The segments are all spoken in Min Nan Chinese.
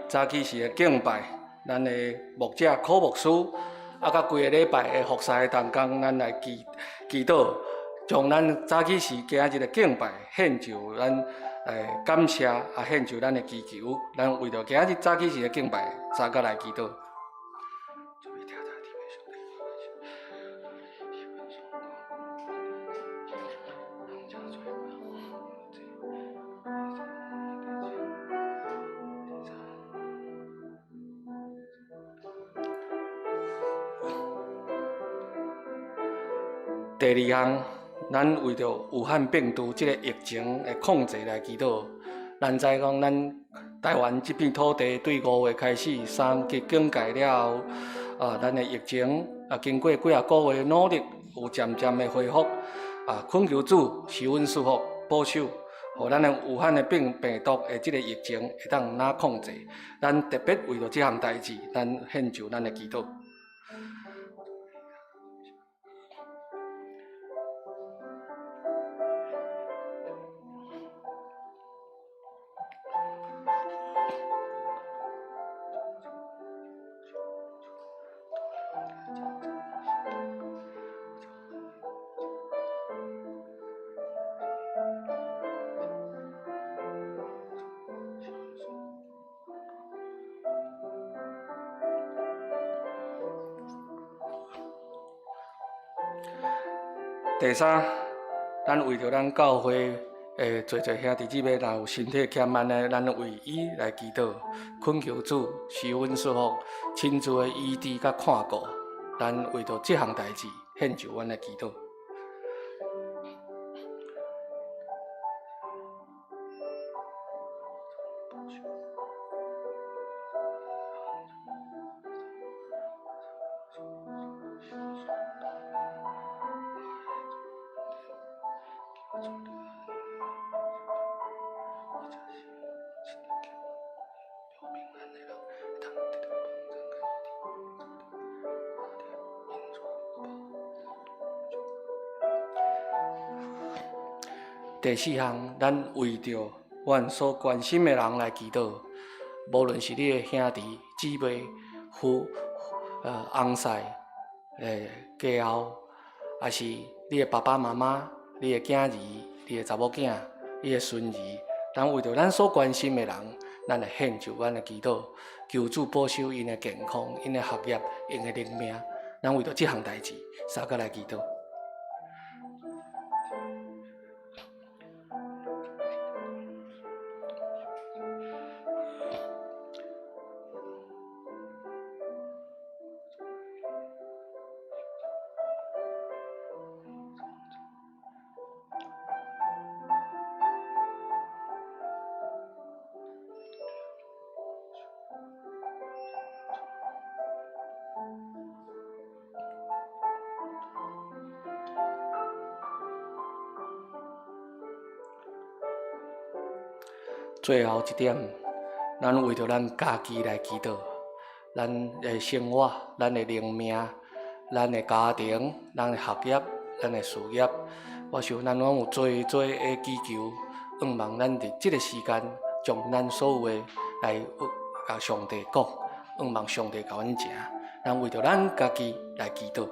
早起時的敬拜，咱的牧者柯牧師，啊，佮規个禮拜的服侍的同工，咱來祈祈禱，將咱早起時今仔日的敬拜獻上，咱來感謝啊，獻上咱的祈求。咱為著今仔日早起時的敬拜，相佮來祈禱。第二項，咱為著武漢病毒這个疫情的控制來祈禱。咱知講，咱台灣這片土地對5月開始三級警戒了後，啊，咱的疫情啊，經過幾仔個月努力，有漸漸的恢復。啊，懇求主賜阮賜福保守，予咱的武漢的病病毒的這个疫情會當哪控制。咱特別為著這項代誌，咱獻上咱的祈禱。第三，咱為著咱教會的濟濟兄弟姊妹，若有身體欠安的，咱為伊來祈禱，懇求主賜阮賜福，親自的醫治佮看顧。咱為著這項代誌，獻上阮的祈禱。第四項，咱為著阮所關心的人來祈禱，無論是你的兄弟姊妹、父、翁婿、家後，抑是你的爸爸媽媽、你的囝兒、你的查某囝、你的孫兒，咱為著咱所關心的人，咱來獻上阮的祈禱，求主保守𪜶的健康、𪜶的學業、𪜶的靈命。咱為著這項代誌，相佮來祈禱。最後一點，咱為著咱家己來祈禱，咱的生活、咱的靈命、咱的家庭、咱的學業、咱的事業，我想咱攏有濟濟的祈求，向望咱佇這个時間，將咱所有的來共上帝講，向望上帝共阮成，咱為著咱家己來祈禱。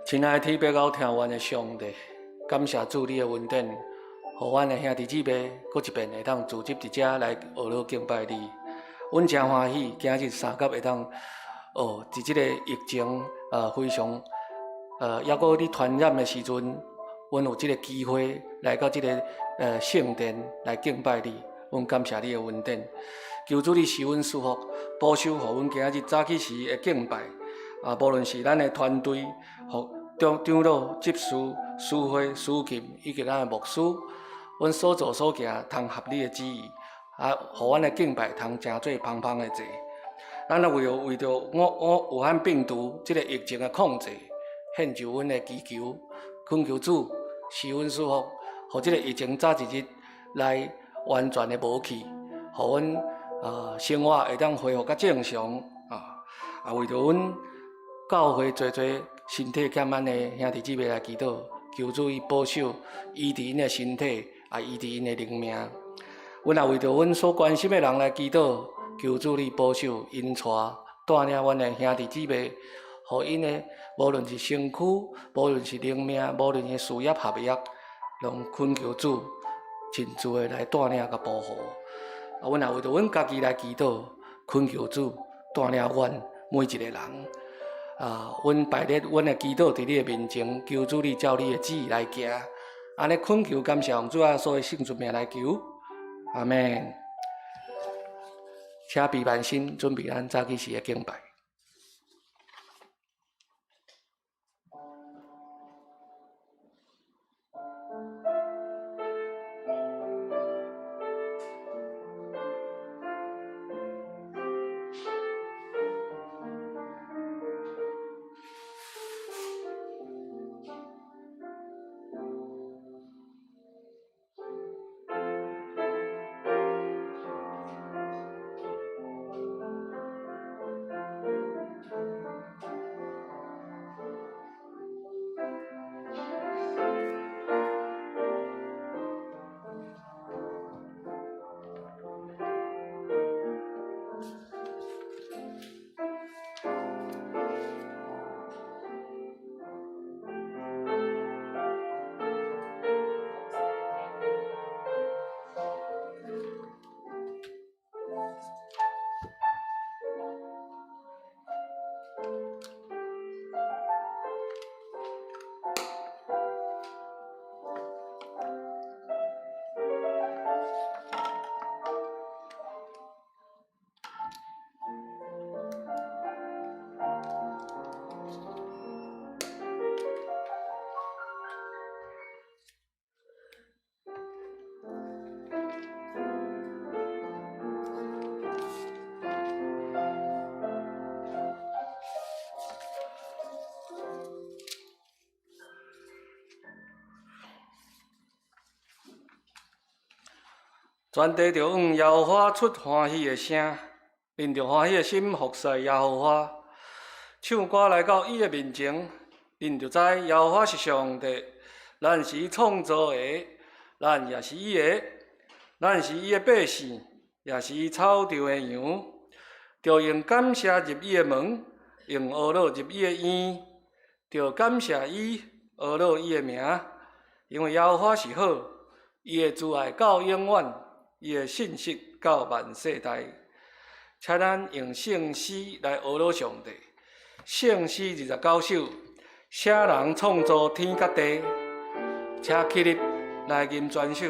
親愛的天父佮疼阮的上帝，感謝主你的恩典，予阮的兄弟姊妹閣一遍會當聚集佇遮來學樂敬拜你。阮誠歡喜，今日相佮會當哦，佇這个疫情非常猶閣咧傳染的時陣，阮有這个機會來到這个聖殿來敬拜你。阮感謝你的恩典，求主你賜阮賜福，保守予阮今日早起時的敬拜。啊，無論是咱的團隊、長長老、執事、司會、司琴，以及咱的牧師，阮所做所行，通合你的旨意，啊，予阮的敬拜通成做芳芳的祭。咱也為著武漢病毒這个疫情的控制，獻上阮的祈求，懇求主賜阮賜福，予這个疫情早一日來完全的無去，予阮生活會當恢復較正常啊！啊，為著阮教會濟濟身體欠安的兄弟姊妹來祈禱，求主伊保守醫治𪜶的身體，啊，醫治𪜶的靈命。阮也為著阮所關心的人來祈禱，求主你保守𪜶帶領阮的兄弟姊妹，予𪜶的無論是身軀，無論是靈命，無論是事業學業，攏懇求主親自的來帶領佮保護。啊，阮也為著阮家己來祈禱，懇求主帶領阮每一個人。啊，阮擺列阮的祈禱佇你的面前，求主你照你的旨意來行。按呢懇求感謝，奉主耶穌的聖尊名來求，阿們。請閉目心，準備咱早起時的敬拜。全地著向耶和華出歡喜的聲，憑著歡喜的心服侍耶和華，唱歌來到伊的面前，恁就知耶和華是上帝，咱是伊創造的，咱也是伊的，咱是伊的百姓，也是伊草場的羊。著用感謝入伊的門，用呵咾入伊的院，著感謝伊，呵咾伊的名，因為耶和華是好，伊的慈愛到永遠。伊的信實到萬世代，請咱用聖詩來呵咾上帝。聖詩29首，啥人創造天佮地？請起立來吟全首。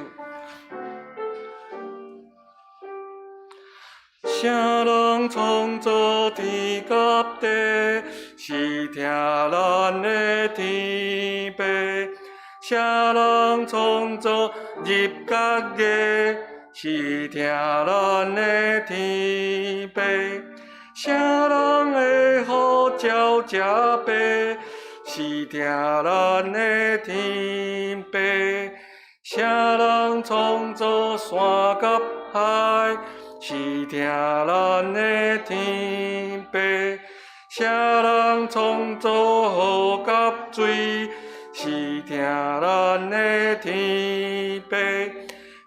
啥人創造天佮地？是疼咱的天父。啥人創造日佮月？是疼咱的天父。啥人會呼召這白？是疼咱的天父。啥人創造山佮海？是疼咱的天父。啥人創造雨佮水？是疼咱的天父。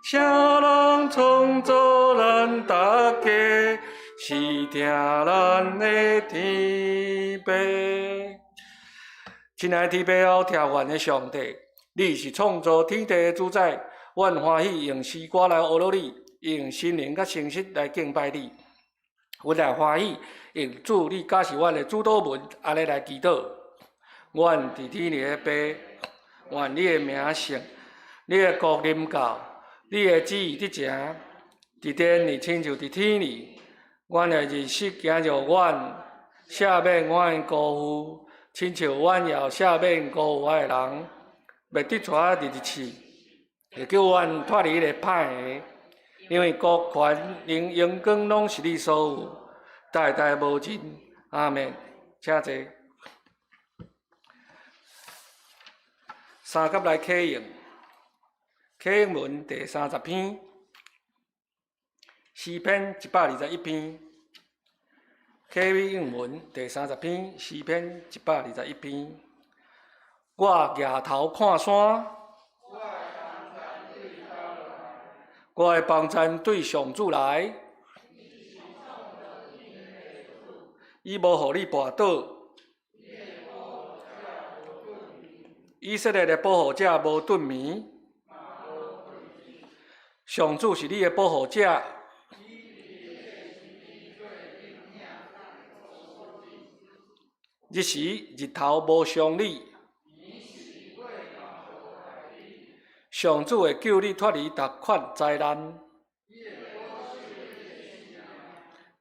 啥人創造咱大家？是疼咱的天父。親愛的天父，疼阮的上帝，你是創造天地的主宰，阮歡喜用詩歌來呵咾你，用心靈佮誠實來敬拜你。阮也歡喜用主你教示阮的主禱文，按呢來祈禱。阮佇天裡的父，願你的名聖，你的國臨到，你的旨意得成，佇地裡親像佇天裡。阮的日食行予阮，赦免阮的辜負，親像阮也赦免辜負我的人。袂得帶阮入去試，會救阮脫離彼个歹的。因為國權榮榮光攏是你所有，代代無盡。阿們，請坐。三甲來啟應，啟應文第三十篇，詩篇121篇。啟應文第三十篇，詩篇一百二十一篇。我舉頭看山，我的幫贊對上主來。伊無予你跋倒，以色列的保護者無頓眠。上主是你的保護者。日時日頭無傷你，上主會救你脫離逐款災難。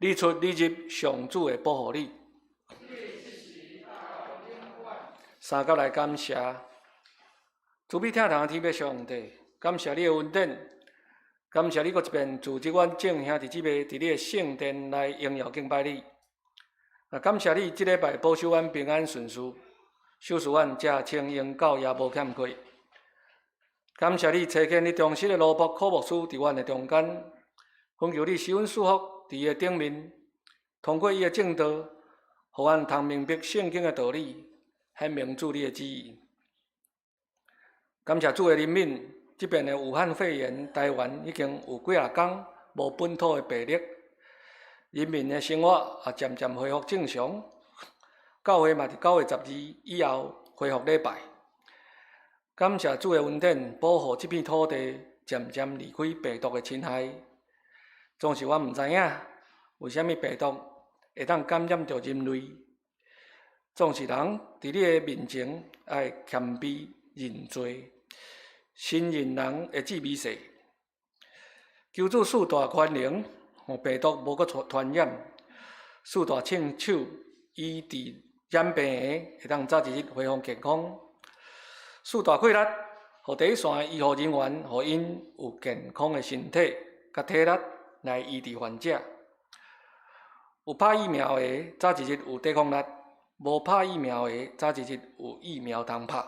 你出你入，上主會保護你。三甲來感謝，慈悲疼疼天父上帝，感謝你的恩典，感謝你閣一遍組織阮眾兄弟姊妹佇你的聖殿來榮耀敬拜你。啊，感謝你這禮拜保守阮平安順遂，賞賜阮食清閒教也無欠缺。感謝你差遣你忠實的奴僕柯牧師佇阮的中間，懇求你賜阮賜福佇伊的頂面，通過伊的證道，予阮通明白聖經的道理，顯明主你的旨意。感謝主的憐憫，這遍的武漢肺炎，台灣已經有幾若工無本土的病例，人民的生活也漸漸恢復正常。教會嘛佇9月12以後恢復禮拜。感謝主的恩典，保護這片土地漸漸離開病毒的侵害。總是我毋知影，為啥物病毒會當感染著人類。總是人佇你的面前愛謙卑認罪，承認人的智微細。求主賜大權能，予病毒無閣傳染；賜大聖手醫治染病的，會當早一日恢復健康。賜大氣力，予第一線的醫護人員，予𪜶有健康的身體佮體力來醫治患者。有拍疫苗的，早一日有抵抗力；無拍疫苗的，早一日有疫苗通拍。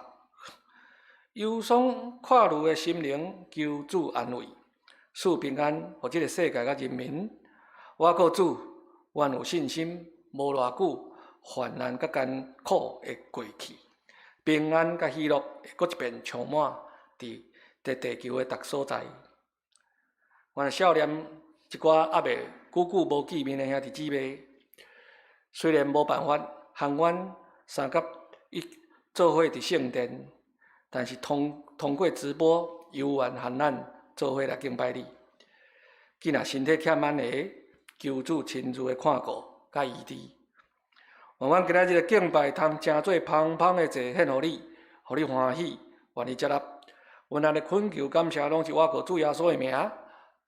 憂傷闊慮的心靈，求主安慰，賜平安予這个世界佮人民。我閣主，阮有信心，無偌久，患難佮艱苦會過去，平安佮喜樂會閣一遍充滿佇地球的逐所在。阮想念一寡猶未久久無見面的兄弟姊妹，雖然無辦法和阮三甲一做伙佇聖殿，但是通過直播，猶原和咱做伙來敬拜你。囝若身體欠安的，求主親自的看顧佮醫治。願阮今仔日的敬拜通成做芳芳的祭獻予你，予你歡喜，願意接納。阮按呢懇求感謝，攏是倚靠主耶穌的名，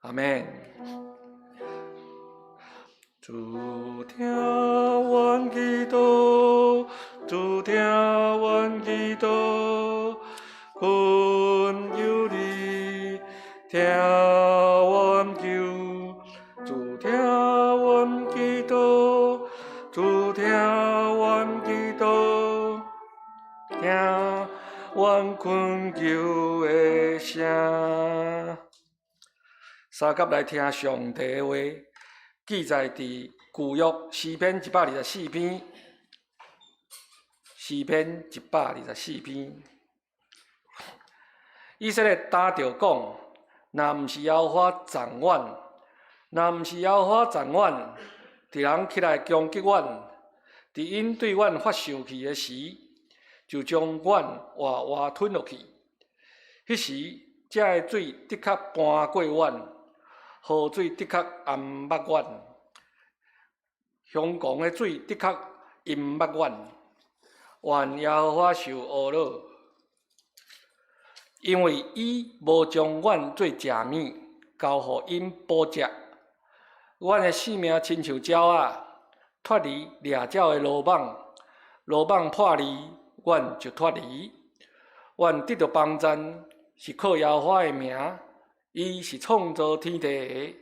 阿們。主聽阮祈禱，主聽阮祈禱，懇求你聽阮求。主聽阮祈禱，主聽阮祈禱，聽阮懇求的聲。三甲來聽上帝的話，記載佇舊約詩篇一百二十四篇。詩篇一百二十四篇，以色列擔著講：若毋是耶和華贊阮，若毋是耶和華贊阮，敵人起來攻擊阮，佇𪜶對阮發受氣的時，就將阮活活吞落去。彼時，這个水的確歕過阮，河水的確淹沒阮，凶狂的水的確淹沒阮。願耶和華受呵咾，因為伊無將阮做食物，交予𪜶捕食。阮的性命親像鳥仔，脫離獵鳥的羅網，羅網破裂，阮就脫離。阮得著幫贊，是靠耶和華的名，伊是創造天地的，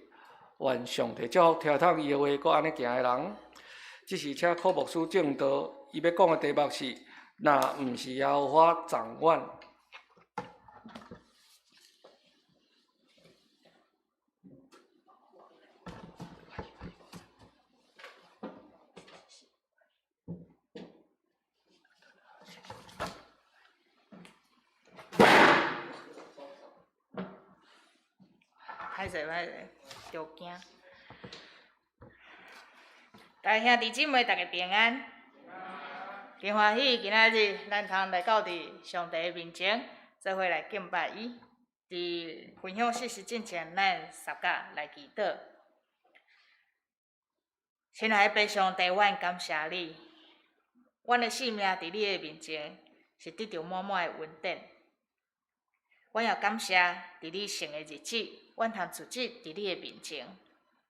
願上帝祝福聽通伊的話，閣按呢行的人。這是請柯牧師證道，伊欲講的題目是：若毋是耶和華掌管。歹勢歹勢，著驚。大家兄弟姊妹，逐家平安。真歡喜，今仔日咱通來到佇上帝的面前，做伙來敬拜伊。佇分享信息進前，咱相佮來祈禱。親愛的父上帝，阮感謝你，阮的性命佇你的面前是得著滿滿的恩典。阮也感謝佇你聖的日子，阮通聚集佇你的面前。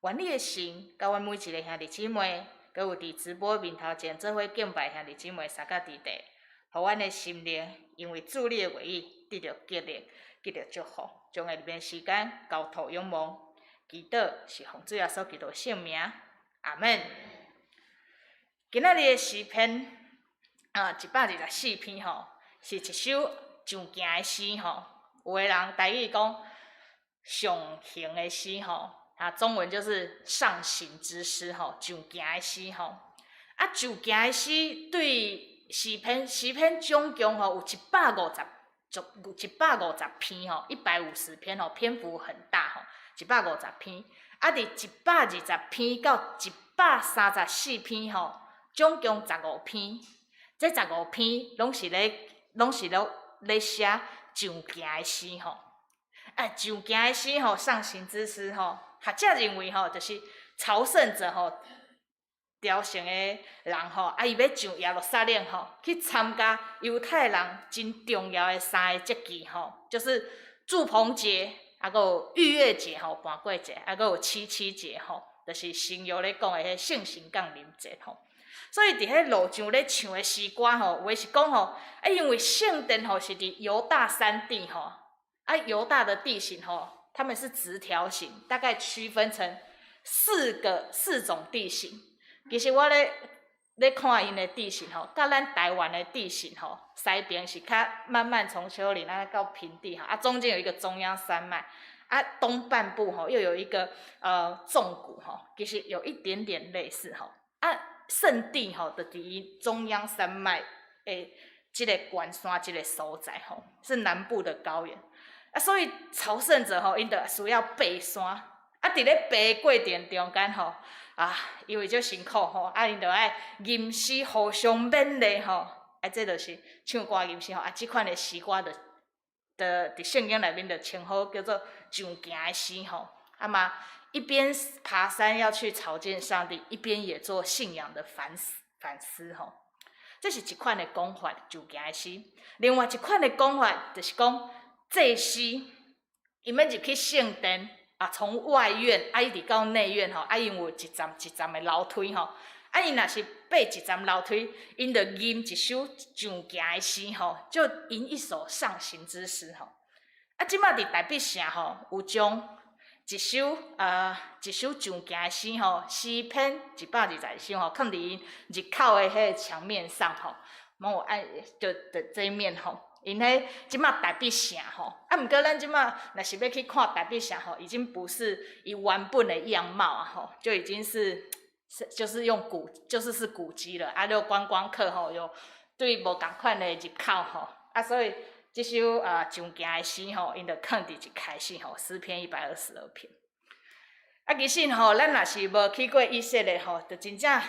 願你的神佮阮每一个兄弟姊妹，閣有佇直播面頭前做伙敬拜兄弟姊妹相佮佇地，予阮的心靈因為主你的話語得著激勵，得著祝福，將下面時間交託仰望，祈禱是奉主耶穌基督聖名，阿們。今仔日的詩篇啊，124篇吼，是一首上行的詩吼。有的人台語講上行的詩吼，啊，中文就是上行之詩吼，上行的詩吼。啊，上行的詩對詩篇，詩篇總共吼有一百五十篇吼，150篇吼，篇幅很大吼，一百五十篇。啊，佇120篇到134篇吼，總共十五篇。這十五篇攏是咧寫上行的詩吼。啊，上行的詩吼，上行之詩吼，學者認為吼，就是朝聖者吼，朝聖的人吼，啊，伊欲上耶路撒冷吼，去參加猶太人真重要的三个節期吼，就是住棚節，啊，閣有逾越節吼，盤粿節，啊，閣有七七節吼，就是新約咧講的彼聖神降臨節吼。所以佇彼路上咧唱的詩歌吼，有的是講吼，啊，因為聖殿吼是佇猶大山地吼，啊，猶大的地形吼，他們是直條形，大概區分成四種地形。其實我咧看𪜶的地形吼，佮咱台灣的地形吼，西邊是較慢慢從丘陵啊到平地吼，啊，中間有一個中央山脈，啊，東半部吼又有一個縱谷吼，其實有一點點類似吼，啊，聖地吼就佇伊中央山脈的這个懸山這个所在吼，是南部的高原，啊，所以朝聖者吼，𪜶就需要爬山，啊，佇咧爬的過程中間吼，啊，因為足辛苦吼，啊，𪜶就愛吟詩互相勉勵吼，啊，這就是唱歌吟詩吼，啊，這款的詩歌就佇聖經內面就稱呼叫做上行的詩吼，啊嘛，一邊爬山要去朝見上帝，一邊也做信仰的反思反思吼，這是一款的講法，上行的詩。另外一款的講法就是講祭司，伊欲入去聖殿啊，從外院啊一直到內院吼，啊，𪜶有一層一層的樓梯吼，啊，𪜶若是爬一層樓梯，𪜶就吟一首上行的詩吼，就吟一首上行之詩吼。啊，這擺佇大必城吼，有將一首上行的詩吼，詩篇122首吼，囥佇𪜶入口的彼个牆面上吼，攏有按就這一面吼。𪜶彼這擺大必城吼，啊，毋過咱這擺若是欲去看大必城吼，已經不是伊原本的樣貌啊吼，就已經是就是用古就是古蹟了，啊，了觀光客吼又對無仝款的入口吼，啊，所以這首上行的詩吼，𪜶就囥佇一開始吼，詩篇122篇。啊，其實吼，咱若是無去過以色列吼，就真正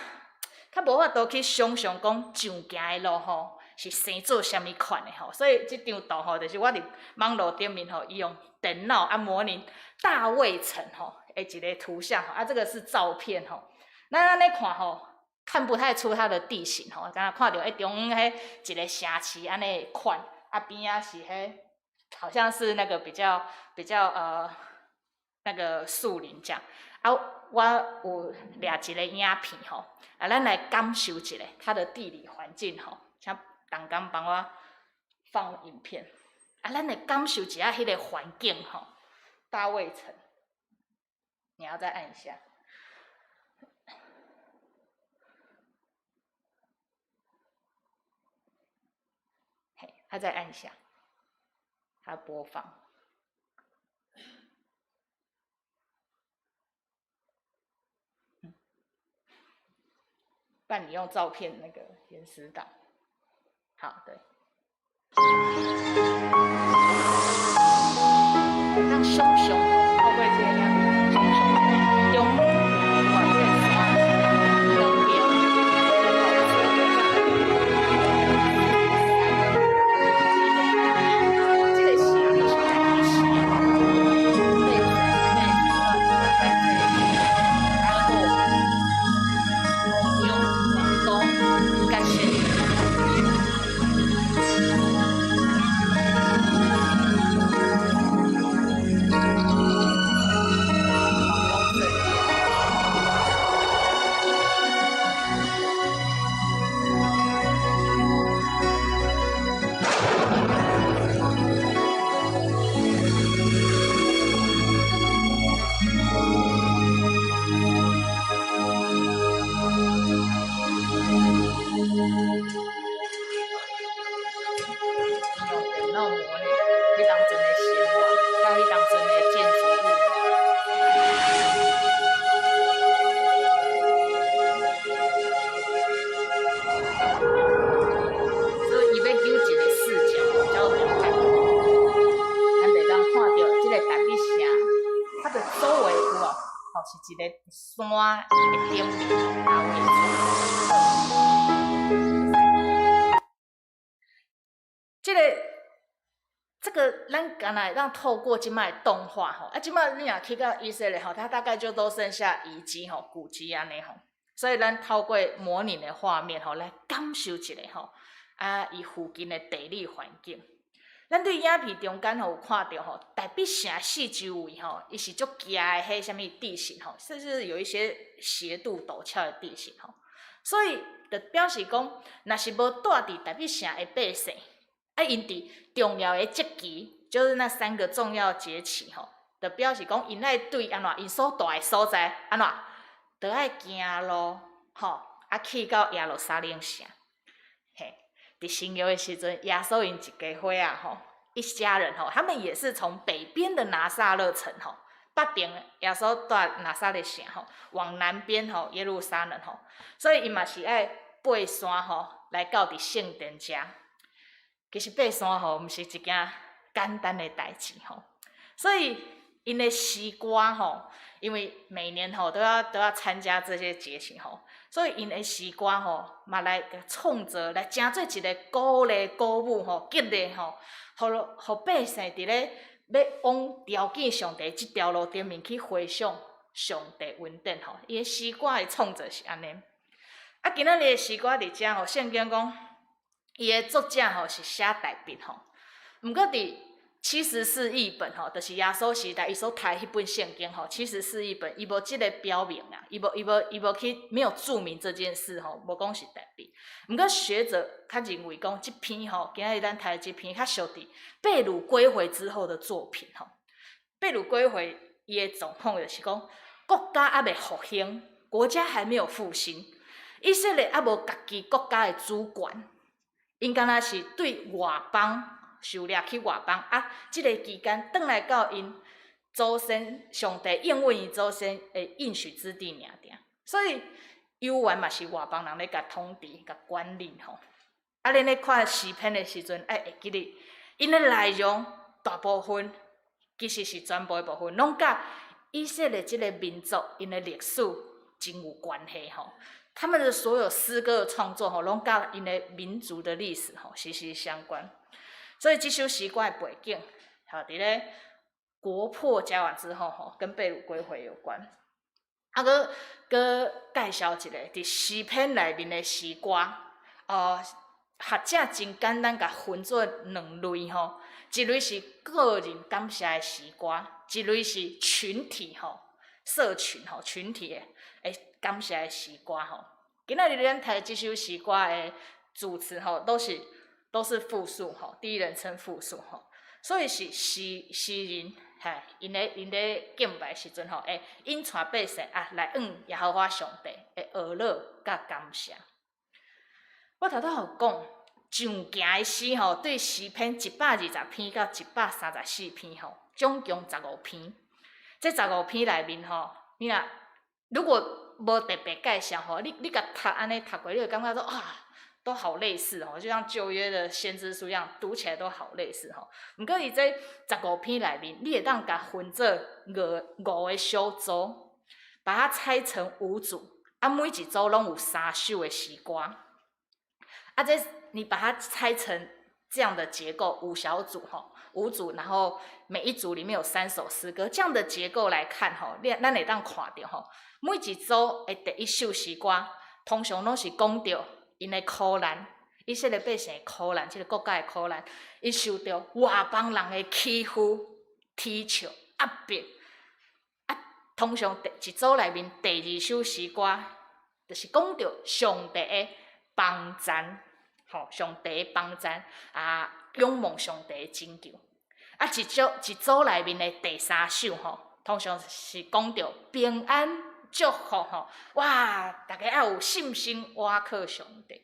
較無法度去想像講上行的路吼是生做啥物款的吼。所以這張圖吼，就是我佇網路頂面吼，伊用電腦啊模擬大衛城吼的一个圖像吼，啊，這個是照片吼。咱按呢看吼，看不太出它的地形吼，敢若看著彼中央彼一个城市按呢款，啊邊仔是彼，好像是那個比較那個樹林這樣。啊，我有掠一个影片吼，啊，咱來感受一下它的地理環境吼，請同工幫我放影片。啊，咱來感受一下彼个環境吼。大衛城，你要再按一下。嘿，他再按一下，它播放。嗯，不然你用照片那個原始檔。好，對。當想像透過這個影片，想像中哇，這個山兩邊，這個城就是大衛城，對，對，對，對，感謝。用電腦模擬彼當陣的生活，佮彼當陣的建築物。所以伊欲求一个視角，才有看到。咱就會當看著這個大衛城，它的周圍有無？吼，是一個山的頂面，大衛城。這個。這個咱敢若會當透過這擺的動畫吼，啊，這擺你若去到以色列吼，它大概就都剩下遺跡吼、古蹟按呢吼，所以咱透過模擬的畫面吼來感受一下吼，啊，伊附近的地理環境。咱對影片中間吼有看著吼，大衛城四周圍吼，伊是足崎的彼啥物地形吼，甚至有一些斜度陡峭的地形吼，所以就表示講，若是無住佇大衛城的百姓。啊，𪜶佇重要的節期，就是那三個重要節期吼，就表示講𪜶愛對按怎，𪜶所住的所在按怎，都愛行路吼，啊去到耶路撒冷城。嘿，佇新約的時陣，耶穌𪜶一家伙仔吼，一家人吼，他們也是從北邊的拿撒勒城吼，北邊耶穌住拿撒勒城吼，往南邊吼耶路撒冷吼，所以伊嘛是愛爬山吼，來到佇聖殿遮。其實爬山吼，毋是一件簡單的代誌吼，所以𪜶的詩歌吼，因為每年吼都要參加這些節慶吼，所以𪜶的詩歌吼嘛來創造來成做一個鼓勵鼓舞吼激勵吼，予予百姓佇咧欲往朝見上帝這條路頂面去回想上帝恩典吼，伊的詩歌的創造是按呢。啊，今仔日的詩歌佇遮吼，聖經講。伊的作者吼是寫大衛吼，毋過佇七十士譯本吼，就是耶穌時代伊所讀彼本聖經吼，七十士譯本伊無這個標明啊，伊無伊無伊無去沒有註明這件事吼，無講是大衛。毋過學者較認為講，這篇吼，今仔日咱讀的這篇較屬佇被擄歸回之後的作品吼。被擄歸回伊的狀況就是講，國家猶未復興，國家還沒有復興，以色列猶無家己國家的主權。𪜶敢若是對外邦受掠去外邦啊，這個期間轉來到𪜶祖先上帝應允𪜶祖先的應許之地爾爾，所以猶原嘛是外邦人咧共統治、共管理吼。啊，咱咧看詩篇的時陣，愛會記得，𪜶的內容大部分其實是全部的部分，攏佮以色列這個民族𪜶的歷史真有關係吼。他們的所有詩歌的創作吼，攏佮𪜶的民族的歷史吼息息相關。所以這首詩歌的背景，吼，佇咧國破家亡之後吼，跟被擄歸回有關。啊，閣閣介紹一個佇詩篇內面的詩歌，哦，學者真簡單共分做兩類吼，一類是個人感謝的詩歌，一類是群體吼、社群吼、群體的會感謝的詩歌吼。今仔日咱讀這首詩歌的主詞吼，都是複數吼，第一人稱複數吼，所以是詩詩人嘿，𪜶咧敬拜時陣吼，會引帶百姓啊來向耶和華上帝會呵咾佮感謝。我頭拄有講上行的詩吼，對詩篇120篇到134篇吼，總共十五篇。這十五篇內面吼，你若如果無特別介紹吼，你共讀按呢讀過，你會感覺說啊，都好類似哦，就像舊約的先知書一樣，讀起來都好類似吼。毋過伊這十五篇內面，你會當共分做五個小組，把它拆成五組，啊，每一組攏有三首的詩歌。啊，這你把它拆成這樣的結構，五小組吼，五組，然後每一組裡面有三首詩歌，這樣的結構來看吼，你咱會當看著吼，每一組的第一首詩歌，通常攏是講著𪜶的苦難，以色列百姓的苦難，這個國家的苦難，伊受著外邦人的欺負、啼笑、壓迫。啊，通常第一組內面第二首詩歌，就是講著上帝的幫贊，吼，上帝的幫贊啊，仰望上帝的拯救。啊，一組內面的第三首吼，通常是講著平安祝福吼，哇，大家愛有信心，倚靠上帝。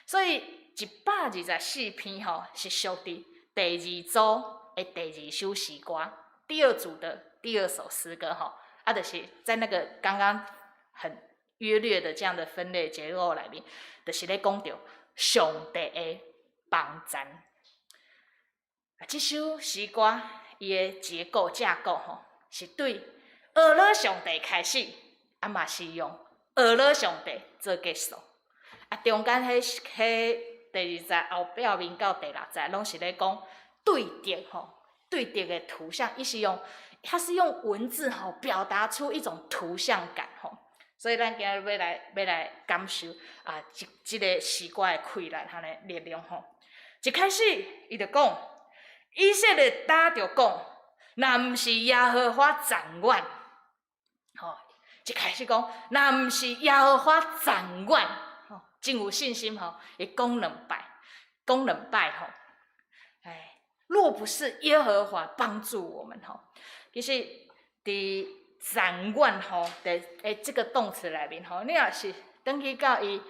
所以124篇吼是屬佇第二組的第二首詩歌，第二組的第二首詩歌吼，啊，就是在那個剛剛很約略的這樣的分類結構內面，就是咧講著上帝的幫贊。啊，這首詩歌伊的結構架構吼，是對呵咾上帝開始，啊嘛是用呵咾上帝做結束。啊，中間彼第二節後壁面到第六節，攏是咧講對敵吼，對敵的圖像，伊是用，它是用文字吼表達出一種圖像感吼。所以咱今日欲來感受啊，這個詩歌的氣力和呢力量吼。一開始伊就講，以色列打著講，若毋是耶和華贊阮，吼，一開始講，若毋是耶和華贊阮，吼，真有信心吼，伊講兩擺，講兩擺吼，哎，若不是耶和華幫助我們吼，其實佇贊阮吼，佇這個動詞內面吼，你若是轉去到伊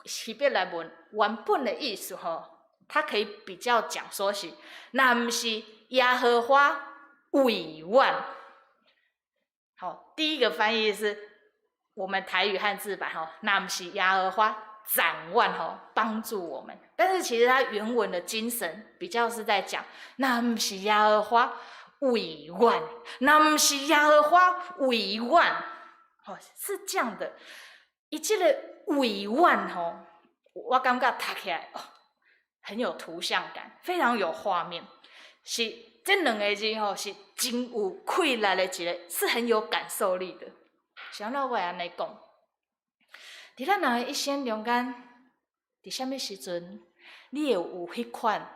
希伯來文原本的意思吼，它可以比較講說是，若毋是耶和華為阮。好，第一個翻譯是我們台語漢字版吼，若毋是耶和華贊阮吼，幫助我們。但是其實它原文的精神比較是在講，若毋是耶和華為阮，若毋是耶和華為阮，吼，是這樣的。伊這個為阮吼，我感覺讀起來哦，很有圖像感，非常有畫面。是這兩個字吼，是真有氣力的一個，是很有感受力的。是按怎我會按呢講？佇咱人的一生中間，佇啥物時陣，你會有彼款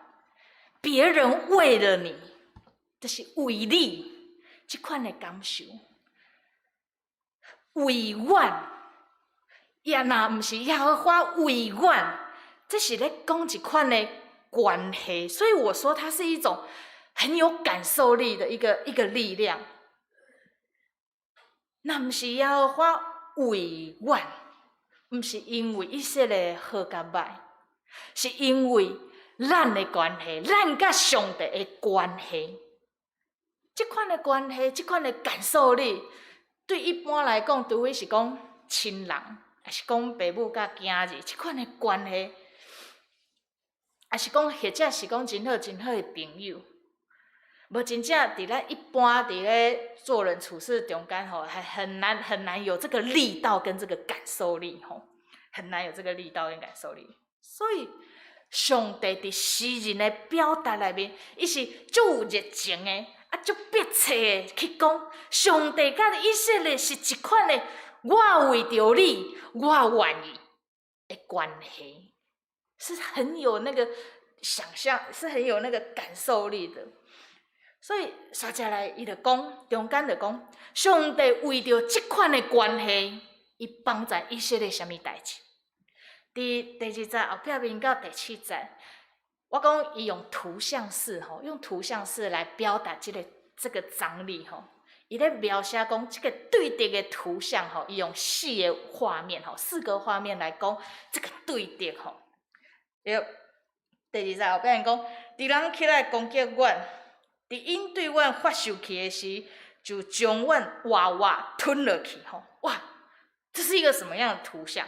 別人為了你，就是為你這款的感受？為阮，也若毋是耶和華為阮，這是咧講一款的關係，所以我說它是一種很有感受力的一個力量。若毋是耶和華為阮，毋是因為以色列好佮歹，是因為咱的關係，咱佮上帝的關係。這款的關係，這款的感受力，對一般來講，除非是講親人，抑是講爸母佮囝兒，這款的關係，抑是講或者是講真好真好的朋友，無真正佇咱一般佇咧做人處事中間吼，還很難很難有這個力道跟這個感受力吼，很難有這個力道跟感受力。所以，上帝佇詩人的表達內面，伊是足有熱情的，啊，足迫切的去講，上帝佮以色列是一款的，我為著你，我願意的關係，是很有那個想象，是很有那個感受力的。所以，煞接來伊就講，中間就講，上帝為著這款的關係，伊幫助以色列啥物代誌？佇第二節後壁面到第七節，我講伊用圖像式吼，用圖像式來表達這個這個張力吼。伊咧描寫講這個對敵的圖像吼，伊用四個畫面吼，四個畫面來講這個對敵吼。對，第二節後壁𪜶講，敵人起來攻擊阮，佇𪜶對阮發受氣的時，就將阮活活吞落去吼。哇，這是一個什麼樣的圖像？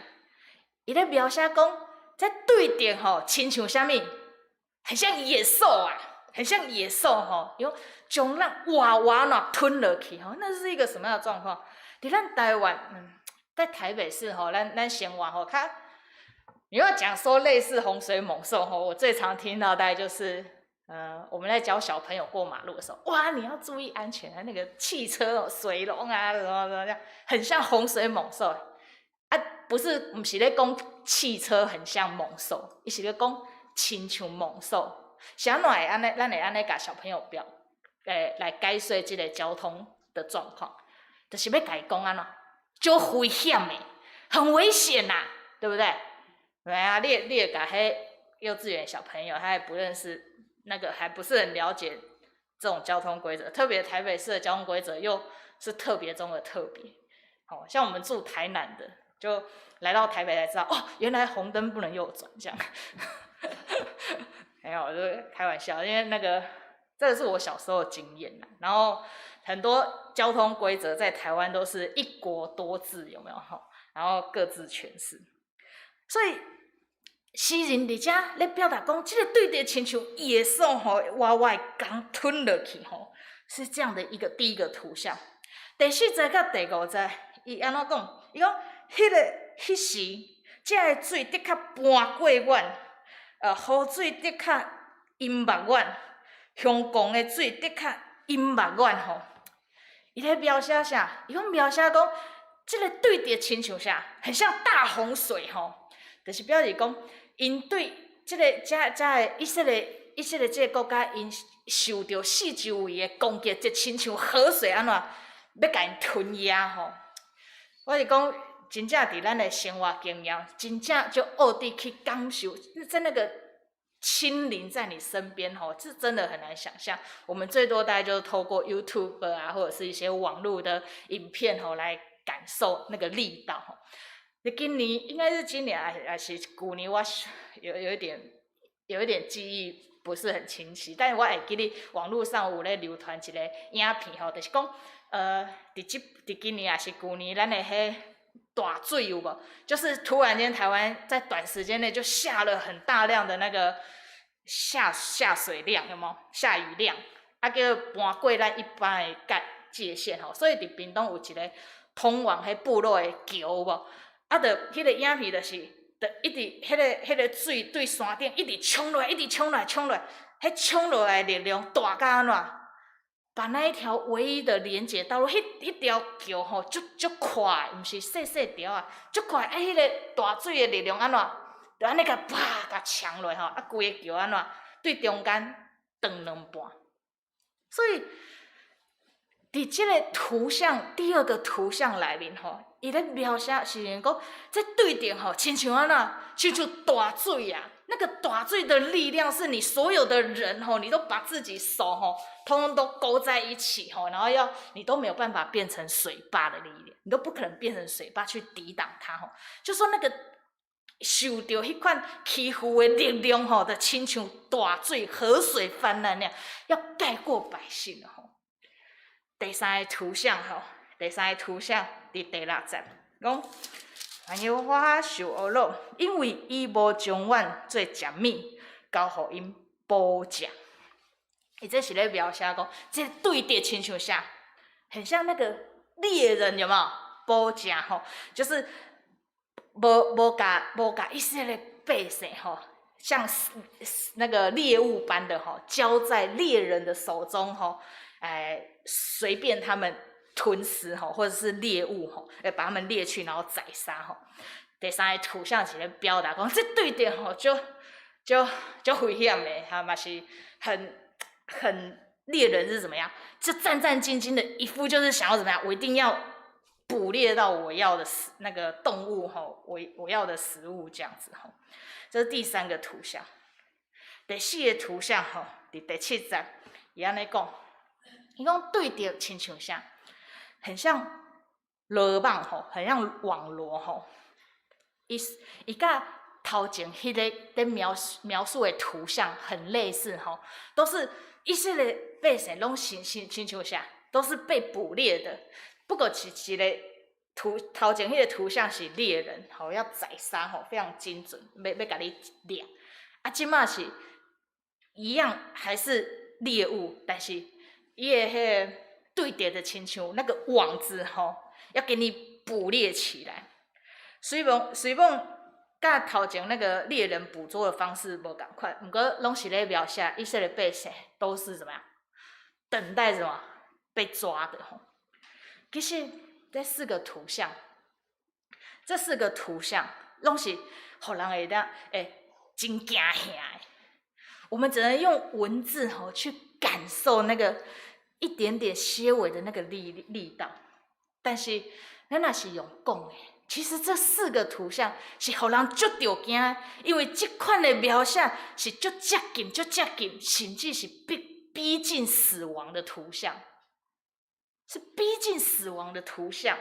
伊咧描寫講，這對敵吼，親像啥物？很像野獸啊，很像野獸吼，用將咱活活若吞落去吼，那是一個什麼樣的狀況？佇咱台灣，在台北市吼，咱生活吼，較你要講說類似洪水猛獸吼，我最常聽到大概就是，我們在教小朋友過馬路的時候，哇，你要注意安全啊，那個汽車哦、水龍啊，什麼什麼這樣，很像洪水猛獸啊，不是，毋是咧講汽車很像猛獸，伊是咧講親像猛獸。是按怎會按呢？咱會按呢共小朋友表，來解說這個交通的狀況，就是欲共伊講按怎，足危險的，很危險吶，對不對？對啊，你會共彼幼稚園小朋友，他還不認識那個，還不是很了解這種交通規則，特別台北市的交通規則又是特別中的特別。好像我們住台南的，就來到台北才知道，哦，原來紅燈不能右轉，這樣。沒有，我就開玩笑，因為那個這個是我小時候的經驗啦。然後很多交通規則在台灣都是一國多制，有沒有？哈，然後各自詮釋。所以詩人佇遮咧表達講，這個對敵親像野獸吼，活活共吞落去吼，是這樣的一個第一個圖像。第四節佮第五節，伊按怎講？伊講，彼個彼時，這个水的確歕過阮，河水的確淹沒阮，凶狂的水的確淹沒阮吼。伊咧描寫啥？伊講描寫講，這個對敵親像啥？很像大洪水吼，就是表示講，𪜶對這个遮遮的以色列這个國家，𪜶受著四周圍的攻擊，就親像河水按怎，欲共𪜶吞咽吼。我是講，真正佇咱的生活經驗，真正就惡地去感受，在那個親臨在你身邊吼，這真的很難想象。我們最多大概就是透過 YouTube 啊，或者是一些網絡的影片吼，來感受那個力道吼。你今年應該是今年還是舊年？我有一點記憶不是很清晰，但是我會記得網絡上有咧流傳一個影片吼，就是講，佇今年抑是舊年，咱的彼大水有無？就是突然間台灣在短時間內就下了很大量的那個下水量，有無？下雨量，啊叫歕過咱一般的界線吼，所以佇屏東有一個通往彼部落的橋有無？啊，就彼個影片就是，就一直彼個水對山頂一直衝落來，一直衝落來，衝落來，彼衝落來的力量大甲按怎？把那一條唯一的連接道路，彼條橋吼，足足寬，毋是細細條啊，足寬。啊，彼個大水的力量按怎？就按呢共啪共衝落吼，啊，規个橋按怎？對中間斷兩半。所以，佇這個圖像，第二個圖像內面吼，伊咧描寫是講，這對敵吼，親像按怎？親像大水啊！那個大水的力量，是你所有的人吼，你都把自己手吼，通通都勾在一起吼，然後要你都沒有辦法變成水壩的力量，你都不可能變成水壩去抵擋它吼。就說那個受著彼款欺負的力量吼，就親像大水河水泛濫那樣，要蓋過百姓吼。第三個圖像吼，第三個圖像佇第六節講。耶和華受侮辱，因為伊無將阮做食物，交予𪜶捕食。伊這是咧描寫講，這對敵親像啥？很像那個獵人，有無？捕食吼，就是無共以色列百姓吼，像那個獵物般的吼，交在獵人的手中吼，哎，隨便他們吞食吼，或者是獵物吼，會把他們獵去，然後宰殺吼。第三個圖像是咧表達講，這對敵吼，足足足危險的，哈嘛是很獵人是怎麼樣？就戰戰兢兢的一副，就是想要怎麼樣？我一定要捕獵到我要的食那個動物吼，我要的食物這樣子吼。這是第三個圖像。第四個圖像吼，佇第七節，伊按呢講。伊講對著親像啥？很像羅網吼，很像網羅吼。伊伊佮頭前彼個咧描描述的圖像很類似吼，都是以色列百姓攏親親親像啥？都是被捕獵的。不過是一個圖頭前彼個圖像是獵人吼，要宰殺吼，非常精準，欲欲共你掠。啊，這馬是一樣還是獵物，但是伊的彼個對著的親像那個網子吼，要給你捕獵起來。雖罔雖罔，佮頭前那個獵人捕捉的方式無仝款，毋過攏是咧描寫以色列百姓都是怎麼樣？等待什麼？被抓的吼。其實這四個圖像，這四個圖像攏是予人會當會真驚嚇的。我們只能用文字吼去感受那個一點點些微的那個力力道，但是咱若是用講的，其實這四個圖像是予人足著驚，因為這款的描寫是足接近、足接近，甚至是逼逼近死亡的圖像，是逼近死亡的圖像。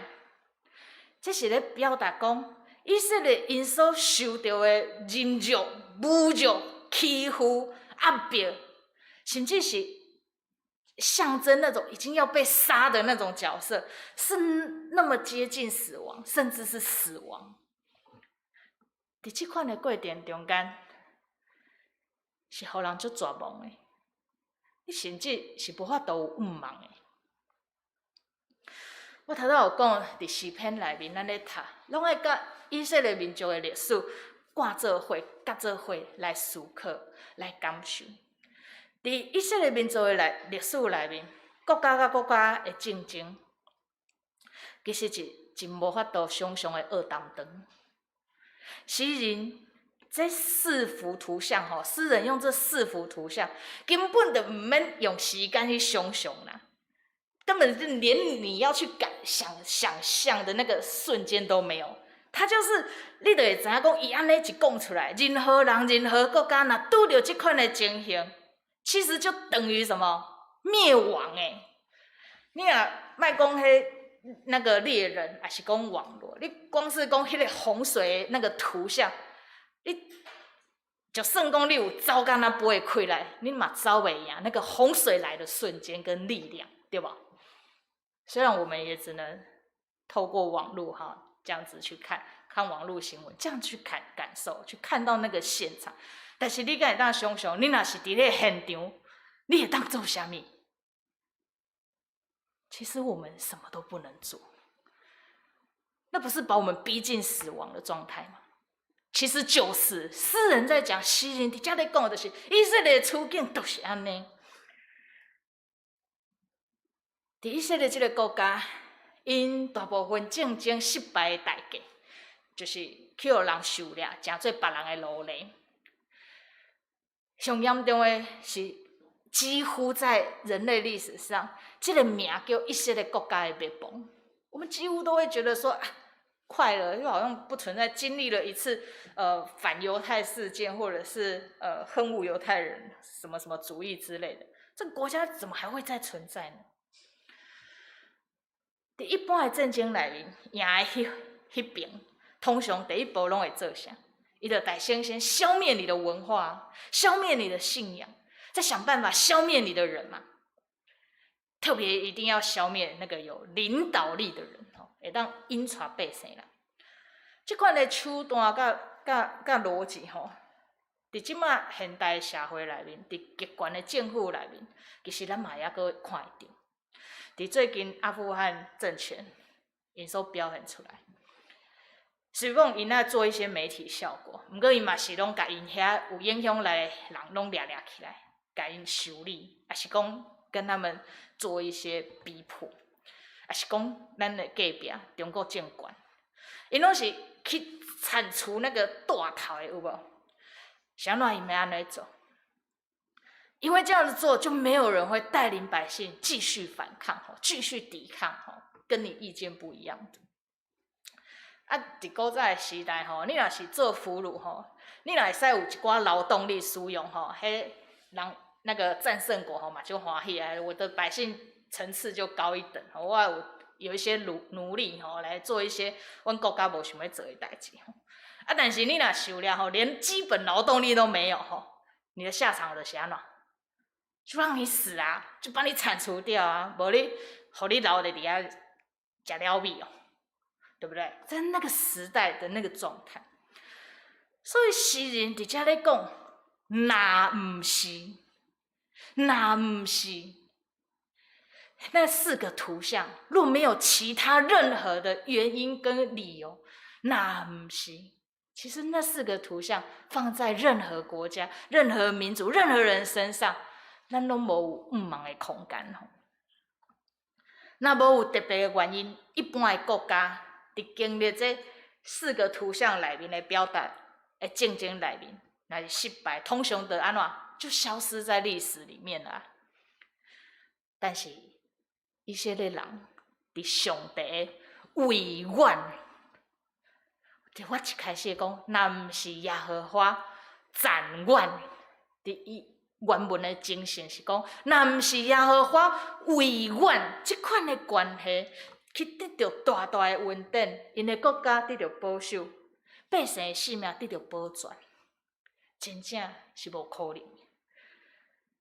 這是咧表達講，以色列𪜶所受著的凌辱、侮辱、欺負、壓迫，甚至是象徵那種已經要被殺的那種角色，是那麼接近死亡，甚至是死亡。佇這款的過程中間，是予人足絕望的，你甚至是無法度有向望的。我頭拄有講，佇詩篇內面，咱咧讀，攏愛佮以色列民族的歷史掛做伙、結做伙來思考、來感受。佇以色列民族的內歷史內面，國家佮國家的戰爭，其實是真無法度想像的惡當當。詩人這四幅圖像吼，詩人用這四幅圖像，根本就毋免用時間去想像啦，根本就連你要去感想想像的那個瞬間都沒有。他就是，你就會知影講，伊按呢一講出來，任何人、任何國家，若拄著這款的情形，其實就等於什麼滅亡欸！你若莫講彼那個獵人，抑是講網羅，你光是講彼個洪水那個圖像，你就算講你有走敢若飛的氣力，你嘛走袂贏那個洪水來的瞬間跟力量，對無？雖然我們也只能透過網路哈這樣子去看，看網路新聞，這樣去看感受，去看到那個現場。但是你敢會當想像，你若是佇咧現場，你會當做啥物？其實我們什麼都不能做，那不是把我們逼近死亡的狀態嗎？其實就是詩人在講，詩人佇遮咧講的就是以色列處境就是按呢。佇以色列這個國家，𪜶大部分戰爭失敗的代價，就是去予人狩獵，成做別人的奴隸。上嚴重的是，幾乎在人類歷史上，這個名叫以色列國家的滅亡，我們幾乎都會覺得說，啊，快了，就好像不存在。經歷了一次反猶太事件，或者是恨惡猶太人什麼什麼主義之類的，這個國家怎麼還會再存在呢？佇一般的戰爭內面，贏的彼彼邊，通常第一步攏會做啥？伊就得先先消滅你的文化，消滅你的信仰，再想辦法消滅你的人嘛。特別一定要消滅那個有領導力的人，吼，會當引帶百姓啦。這款的手段佮佮佮邏輯吼，佇這馬現代社會內面，佇極權的政府內面，其實咱嘛會閣看會著。佇最近阿富汗政權，𪜶所表現出來，雖講𪜶愛做一些媒體效果，毋過𪜶嘛是攏共𪜶遐有影響力的人攏掠掠起來，共𪜶修理，抑是講跟他們做一些逼迫，抑是講咱的隔壁中國政權，𪜶攏是去鏟除那個帶頭的，有無？是按怎𪜶欲按呢做？因為這樣子做，就沒有人會帶領百姓繼續反抗，吼，繼續抵抗，吼，跟你意見不一樣的。啊，佇古早的時代，吼，你若是做俘虜，吼，你若會使有一寡勞動力使用，吼，彼人那個戰勝國，吼嘛就歡喜啊，我的百姓層次就高一等，我有一些奴隸吼，來做一些阮國家無想欲做的代誌吼。啊，但是你若狩獵吼，連基本勞動力都沒有吼，你的下場就是按怎？就讓你死啊，就把你鏟除掉啊，無你，予你留佇遐食鳥米哦，對不對？在那個時代的那個狀態，所以詩人佇遮咧講，若毋是，若毋是，那四個圖像，若沒有其他任何的原因跟理由，若毋是，其實那四個圖像放在任何國家、任何民族、任何人身上，咱攏無有毋望的空間吼。若無有特別的原因，一般的國家佇經歷這四個圖像內面的表達的戰爭內面，若是失敗，通常就按怎就消失在歷史裡面啦。但是以色列人佇上帝惟願，我一開始講，若毋是耶和華暫遠，佇伊原文的精神是講，若毋是耶和華惟願，這款的關係去得著大大的恩典，𪜶的國家得著保守，百姓的性命得著保全，真正是無可能。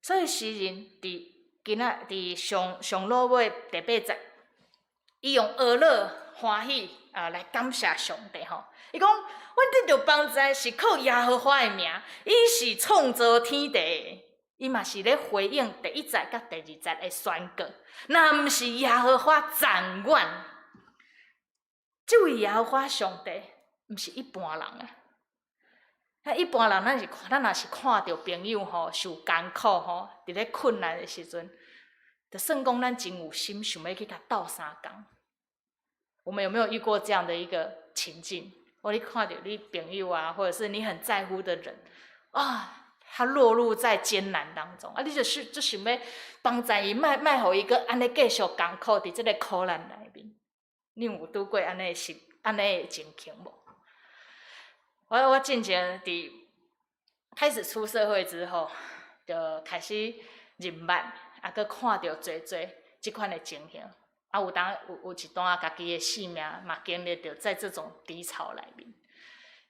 所以詩人佇今仔佇上上落尾第八節，伊用呵咾歡喜啊來感謝上帝吼。伊講，阮得著幫助是靠耶和華的名，伊是創造天地的。伊嘛是咧回應第一節佮第二節的宣告。若毋是耶和華暫遠，這位耶和華上帝毋是一般人啊！啊，一般人咱若是看著朋友吼受艱苦吼，佇咧困難的時陣，就算講咱真有心想欲去共鬥相共。我們有沒有遇過這樣的一個情境？或你看著你朋友啊，或者是你很在乎的人啊，他落入在艱難當中，啊，你就是就想欲幫助伊，莫莫予伊閣按呢繼續艱苦佇這個苦難內面。你有拄過按呢的時按呢的情形無？我進前佇開始出社會之後，就開始認捌，啊，閣看著濟濟這款的情形，啊，有當有一段家己的性命嘛經歷著在這種低潮內面，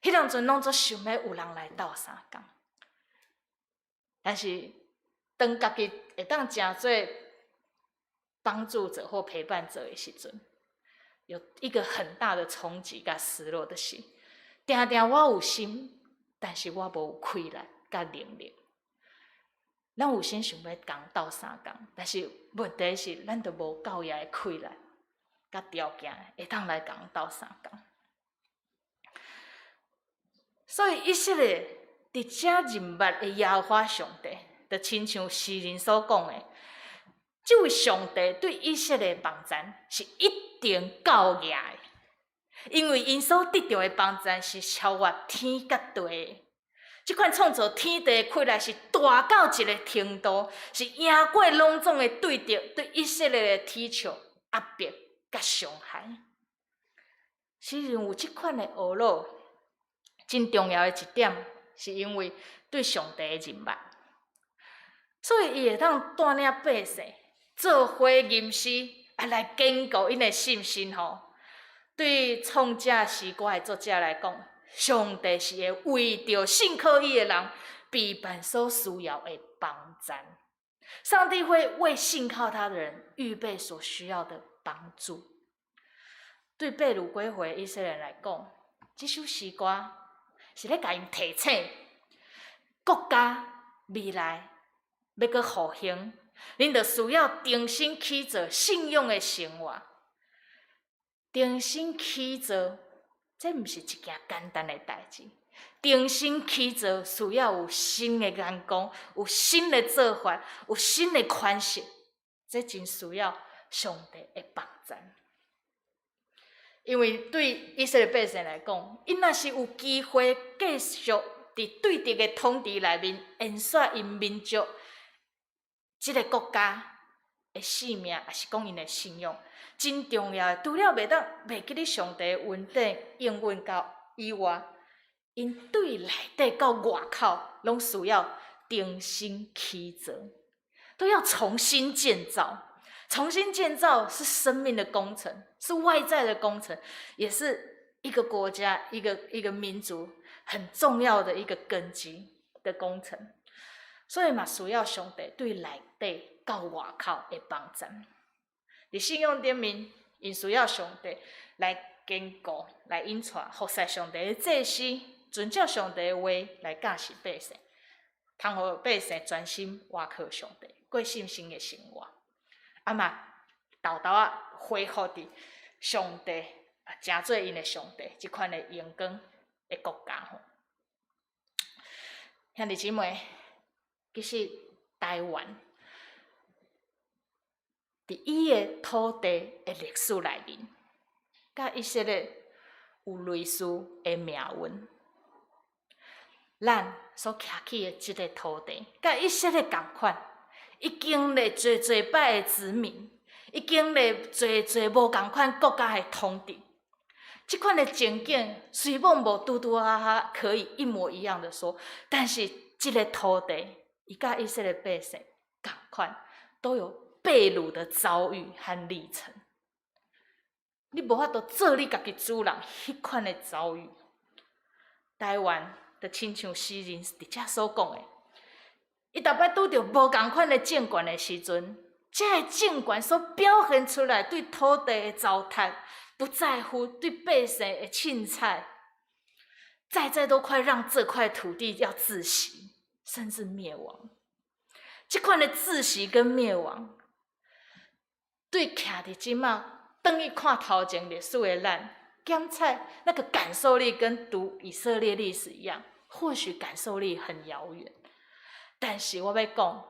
彼當陣攏足想欲有人來鬥相共，但是當家己會當成做幫助者或陪伴者的時陣，有一個很大的衝擊佮失落，就是定定我有心，但是我無氣力佮能力。咱有心想欲共鬥相共，但是問題是，咱都無夠遐个氣力佮條件，會當來共鬥相共。所以以色列佇遮認捌的耶和華上帝，就親像詩人所講的，這位上帝對以色列幫贊是一定夠額的，因為𪜶所得著的幫贊是超越天佮地的。這款創造天地的氣力是大到一個程度，是贏過攏總的對敵對以色列的踢球、壓迫佮傷害。詩人有這款的呵咾，真重要的一點，是因為對上帝的認捌，所以伊會當帶領百姓做伙吟詩，啊來堅固𪜶的信心吼。對創這詩歌的作者來講，上帝是會為著信靠伊的人備辦所需要的幫贊。上帝會為信靠他的人預備所需要的幫助。對被擄歸回以色列人來講，這首詩歌是咧共𪜶提醒，國家未來欲閣復興，恁著需要重新起造信仰的生活，重新起造。這毋是一件簡單的代誌。重新起造需要有新的眼光，有新的做法，有新的款式。這真需要上帝的幫贊。因為對以色列百姓來講，𪜶若是有機會繼續佇對敵的統治內面延續𪜶民族這個國家的性命，抑是講𪜶的信仰，真重要的。除了袂當袂記得上帝恩典應允到以外，𪜶對內底到外口，攏需要重新起造，都要重新建造。重新建造是生命的工程，是外在的工程，也是一個國家、一個民族很重要的一個根基的工程。所以嘛，需要上帝對內底到外口的幫贊。佇信仰頂面，𪜶需要上帝來堅固、來引帶服侍上帝的祭司，遵照上帝的話來教示百姓，通予百姓專心倚靠上帝，過信心的生活。啊嘛，沓沓仔恢復佇上帝啊，成做𪜶的上帝，這款的榮光的國家吼。兄弟姊妹，其實台灣佇伊的土地的歷史內面，佮以色列有類似的命運。咱所徛起的這个土地，佮以色列仝款，伊經歷濟濟擺的殖民，伊經歷濟濟無仝款國家的統治。這款的情景雖罔無拄拄仔好可以一模一樣的說，但是這个土地，伊佮以色列百姓仝款，都有被擄的遭遇和歷程。你無法度做你家己主人彼款的遭遇。台灣就親像詩人佇遮所講的，伊逐擺拄著無仝款的政權的時陣，這个政權所表現出來對土地的糟蹋，不在乎對百姓的凊彩，在在都快讓這塊土地要窒息，甚至滅亡。這款的窒息跟滅亡，對徛佇這馬轉去看頭前歷史的咱，檢採那個感受力跟讀以色列歷史一樣，或許感受力很遙遠。但是我欲講，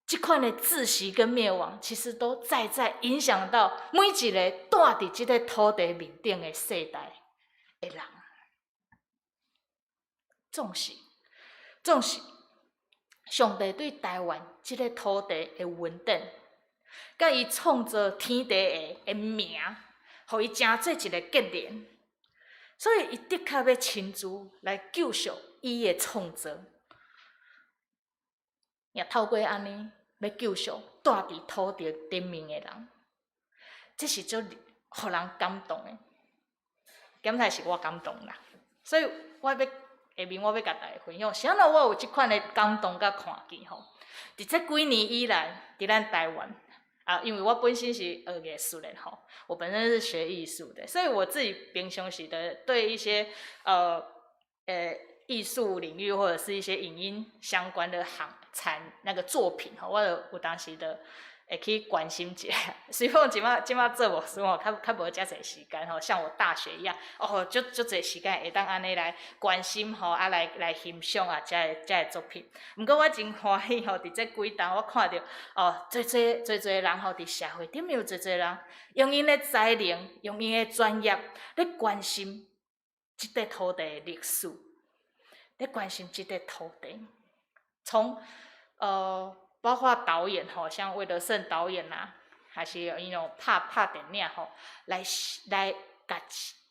這款的窒息跟滅亡，其實都在在影響到每一个住佇這个土地面頂的世代的人。總是，上帝對台灣這个土地的恩典，佮伊創造天地的名，予伊成做一个結連，所以伊的確欲親自來救贖伊的創造，也透過按呢，欲救贖住佇土地頂面的人，這是足予人感動的。敢才是我感動啦，所以我欲下面我欲共大家分享，啥物我有這款的感動佮看見吼。佇這幾年以來，佇咱台灣啊，因為我本身是學藝術的吼，我本身是學藝術的，所以我自己平常時的對一些藝術領域或者是一些影音相關的行產那個作品吼，我就有當時的會去關心一下。雖然這馬做牧師吼，較無遮濟時間吼，像我大學一樣，哦，足足濟時間會當按呢來關心吼，啊來欣賞啊，遮个作品。毋過我真歡喜吼，佇這幾冬我看著哦，濟濟濟濟人吼，佇社會頂面有濟濟人，用𪜶的才能，用𪜶的專業，咧關心這塊土地的歷史，咧關心這塊土地，從包括導演吼，像魏德聖導演啊，還是𪜶有拍電影吼，來共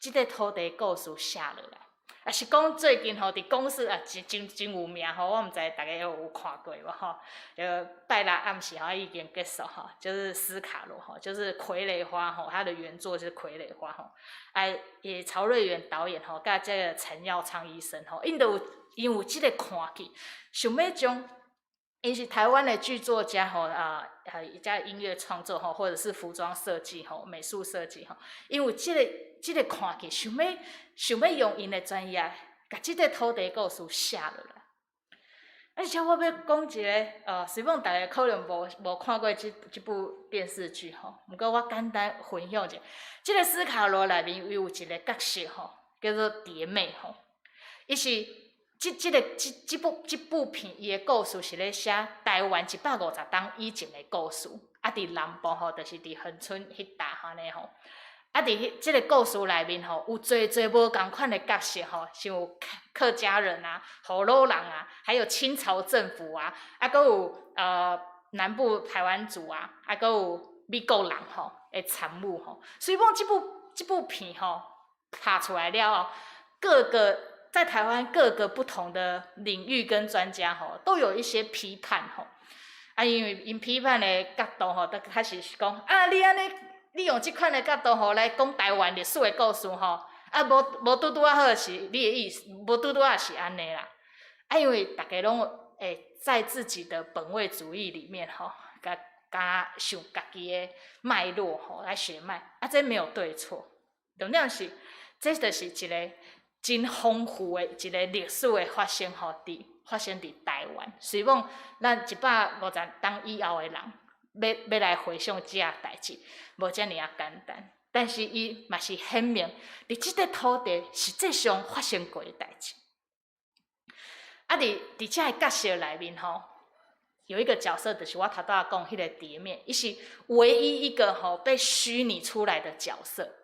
這個土地故事寫落來。啊是講最近吼，佇公視啊，真真真有名吼，我毋知大家有看過無吼？就拜六暗時吼已經結束吼，就是斯卡羅吼，就是傀儡花吼，它的原作就是傀儡花吼。啊，也曹瑞原導演吼，佮這個陳耀昌醫生吼，𪜶都有𪜶有這個看見，想欲將。𪜶是台灣的劇作家吼啊，加音樂創作吼，或者是服裝設計吼、美術設計吼，𪜶有這個看見，想欲用𪜶的專業，共這個土地故事寫落來。而且我欲講一个，雖講大家可能無看過這部電視劇吼，毋過我簡單分享一下，這个斯卡羅內面伊有一个角色吼，叫做蝶妹吼，伊是。這部片，伊的故事是咧寫台灣150冬以前的故事，啊，佇南部吼，就是佇恆春彼搭按呢吼。啊，佇彼這个故事內面吼，有濟濟無仝款的角色吼，像有客家人啊、河洛人啊，還有清朝政府啊，啊，閣有南部排灣族啊，啊，閣有美國人吼的參與吼。所以講這部片吼拍出來了後，各個在台灣各個不同的領域跟專家吼，都有一些批判吼。啊，啊，因為𪜶批判的角度吼，都較是講啊，你按呢，你用這款的角度吼來講台灣歷史的故事吼，啊，無無拄拄仔好是你的意思，無拄拄仔是按呢啦。啊，因為逐家攏會在自己的本位主義裡面吼，共共想家己的脈絡吼來血脈，啊，這沒有對錯，重點是，這就是一個真豐富的一個歷史的發生吼，佇發生佇台灣。雖罔咱150冬以後的人，欲來回想這個代誌，無遮爾仔簡單。但是伊嘛是顯明，佇這塊土地實際上發生過的代誌。啊，佇這個角色內面吼，有一個角色，就是我頭拄仔講彼個蝶妹，伊是唯一一個吼被虛擬出來的角色。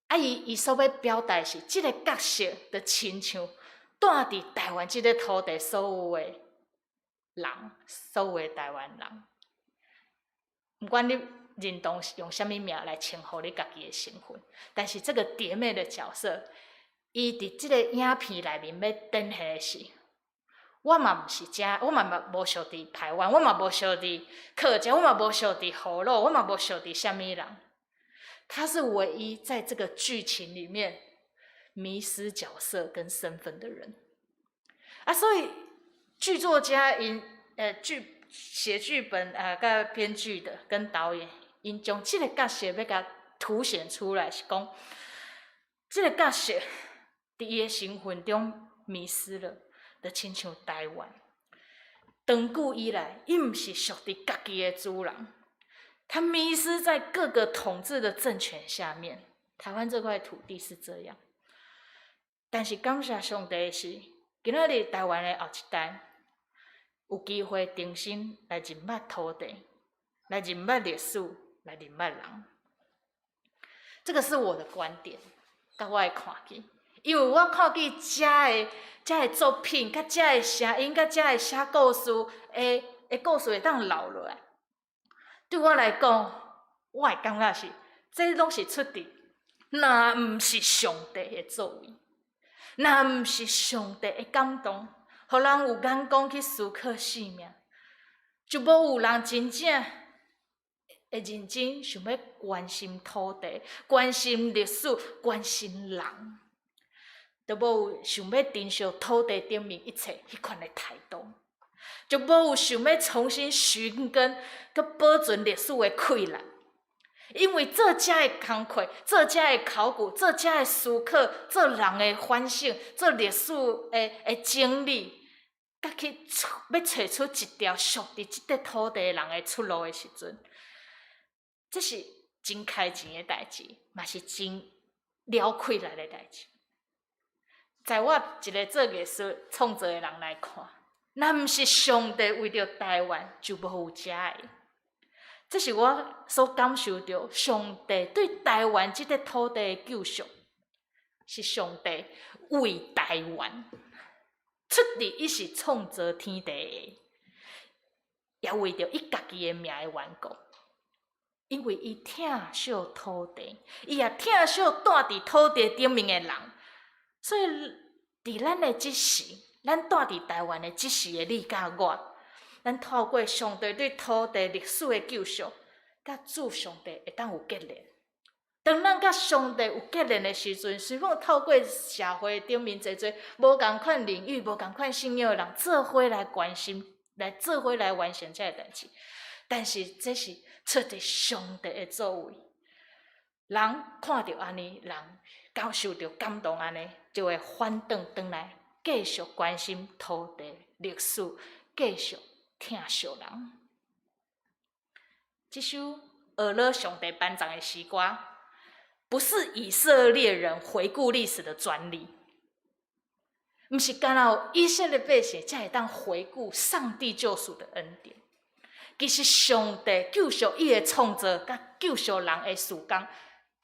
啊，伊所欲表達是，這個角色就親像蹛佇台灣這個土地所有的人，所有的台灣人，毋管你認同用啥物名來稱呼你家己的身份，但是這個蝶妹的角色，伊佇這個影片內面欲展現的是，我嘛毋是遮，我嘛無屬佇排灣，我嘛無屬佇客家，我嘛無屬佇河洛，我嘛無屬佇啥物人。他是唯一在這個劇情裡面迷失角色跟身份的人啊，所以劇作家𪜶劇寫劇本啊，佮編劇的跟導演，𪜶將這個角色欲共凸顯出來，是講這個角色佇伊的身份中迷失了，就親像台灣長久以來，伊毋是屬佇家己的主人。他迷失在各個統治的政權下面，台灣這塊土地是這樣。但是感謝上帝的是，今仔日台灣的後一代有機會重新來認捌土地，來認捌歷史，來認捌人。這個是我的觀點，佮我的看見。因為我看見遮的遮的作品，佮遮的聲音，佮遮的寫故事的故事會當留落來。對我來講，我會感覺是，這攏是出佇，若毋是上帝的作為，若毋是上帝的感動，予人有眼光去思考生命，就無有人真正會認真想欲關心土地、關心歷史、關心人，就無有想欲珍惜土地頂面一切彼款的態度。就無有想欲重新尋根，閣保存歷史的氣力，因為做遮的工課，做遮的考古，做遮的思考，做人的反省，做歷史的整理，佮去欲揣出一條屬佇這塊土地的人的出路的時陣，這是真開錢的代誌，嘛是真了氣力的代誌。在我一個做藝術創作的人來看，若毋是上帝為著台灣，就無有遮的。這是我所感受著上帝對台灣這塊土地的救贖，是上帝為台灣出佇伊是創造天地的，也為著伊家己的名的緣故，因為伊疼惜土地，伊也疼惜蹛佇土地頂面的人，所以佇咱的這時，咱蹛佇台灣的這時的你佮我，咱透過上帝對土地歷史的救贖，佮主上帝會當有結連。當咱佮上帝有結連的時陣，雖講透過社會頂面濟濟無仝款領域、無仝款信仰的人做伙來關心、來做伙來完成這个代誌，但是這是出佇上帝的作為。人看著按呢，人感受著感動按呢，就會反轉轉來。繼續關心土地歷史，繼續疼惜人。這首《俄勒上帝頒獎》的詩歌，不是以色列人回顧歷史的專利，毋是干焦有以色列百姓才會當回顧上帝救贖的恩典。其實上帝救贖伊的創造，佮救贖人的事工，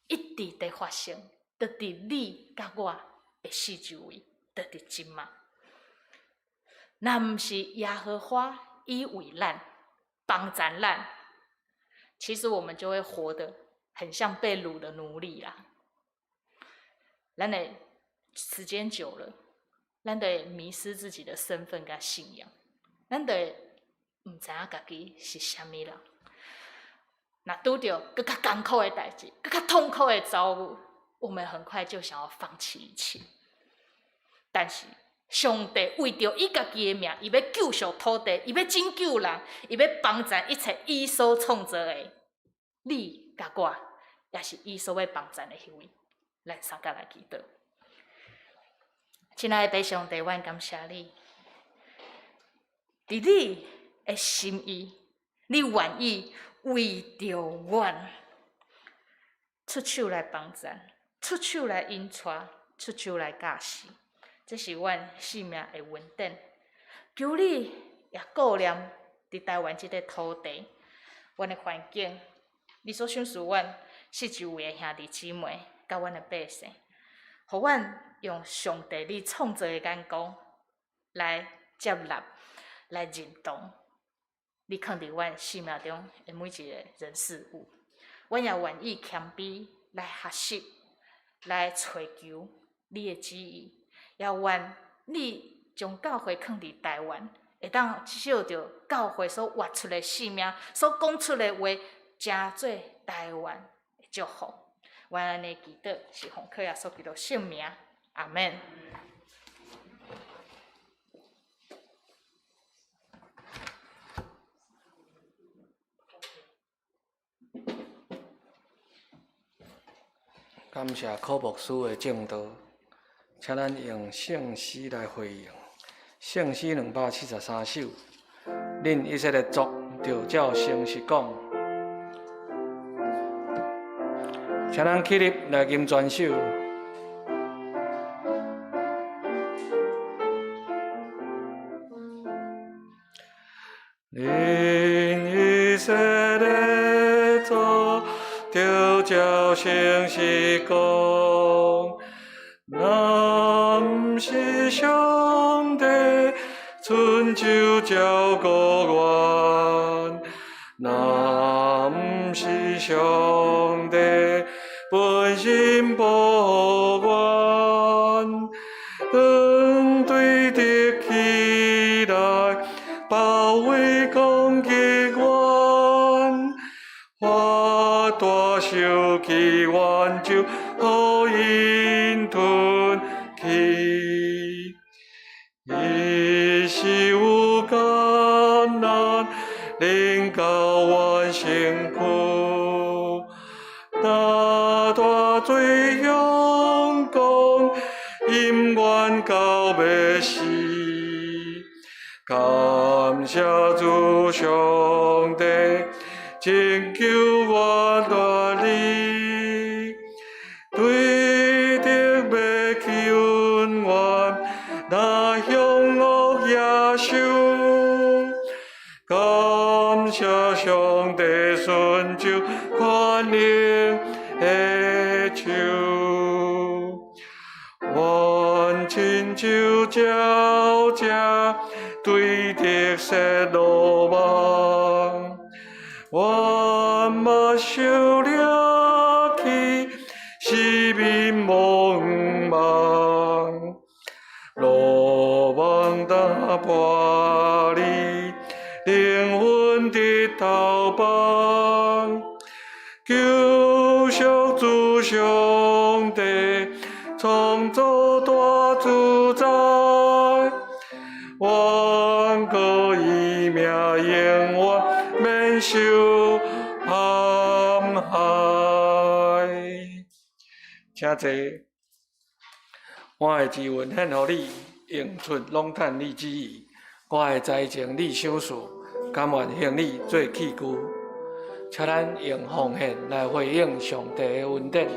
一直佇發生，就佇你佮我的四周圍。就佇這馬，若毋是耶和華依偎咱、幫贊咱，其實我們就會活得很像被擄的奴隸啦。咱的時間久了，咱就會迷失自己的身份佮信仰，咱就會毋知影家己是啥物人。若拄著閣較艱苦的代誌，閣較痛苦的遭遇，我們很快就想要放棄一切。但是上帝為著伊家己的名，伊欲救贖土地，伊欲拯救人，伊欲幫贊一切伊所創造的。你佮我，也是伊所欲幫贊的彼位。咱相佮來祈禱。親愛的上帝，阮感謝你，佇你的心意，你願意為著阮出手來幫贊，出手來引帶，出手來教示，這是阮性命的恩典。求你也顧念佇台灣這个土地，阮的環境，你所賞賜阮四周圍的兄弟姊妹，佮阮的百姓，予阮用上帝你創造的眼光來接納、來認同你囥佇阮生命中的每一个人事物。阮也願意謙卑來學習、來揣求你的旨意，也願你將教會囥佇台灣，會當藉著教會所活出的生命，所講出的話，成做台灣的祝福。阮按呢祈禱，是奉靠耶穌基督聖名，阿們。感謝柯牧師的證道，請咱用聖詩來回應。聖詩273首，恁以色列族著照誠實講。請咱起立來吟全首。恁以色列族，著照誠實講，若毋是上帝伸手照顧阮，若毋是上帝分心保護阮，當對敵起來包圍攻擊阮，發大受氣，阮就予𪜶吞去。彼時有艱難，臨到阮身軀，若大水湧江，淹阮到欲死。感謝主上帝，拯救我脫離，對敵欲救阮，若凶惡野獸。感謝上帝伸手權能的手，阮親像鳥隻對敵設羅網，阮目睭掠去，四面無望，羅網打破裂，靈魂得逃亡，救贖主上帝，創造大自在，願過伊名永遠免受陷害。請坐。我的慈恩顯予你，用出攏趁你旨意。我的才情你賞賜，甘願還你做器具。請咱用奉獻來回應上帝的恩典。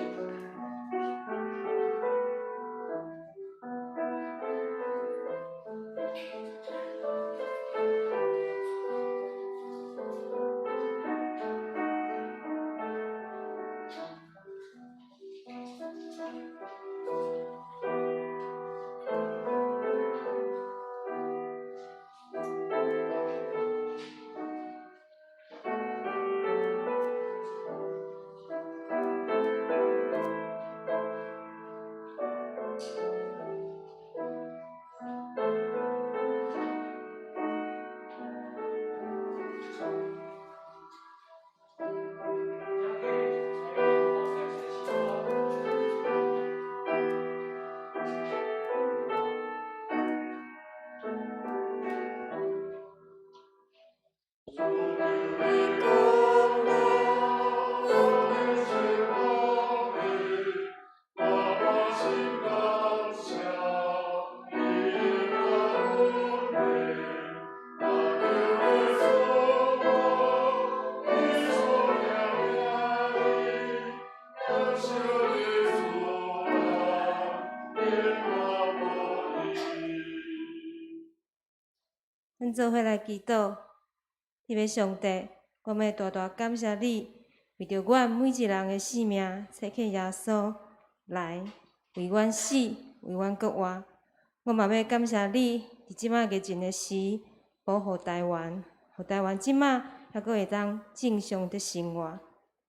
咱做伙來祈禱，天父上帝，我們大大感謝你，為著阮每一人的性命，差遣耶穌來為阮死，為阮閣活。我嘛欲感謝你，佇這擺疫情的時，保護台灣，予台灣這馬猶閣會當正常佇生活。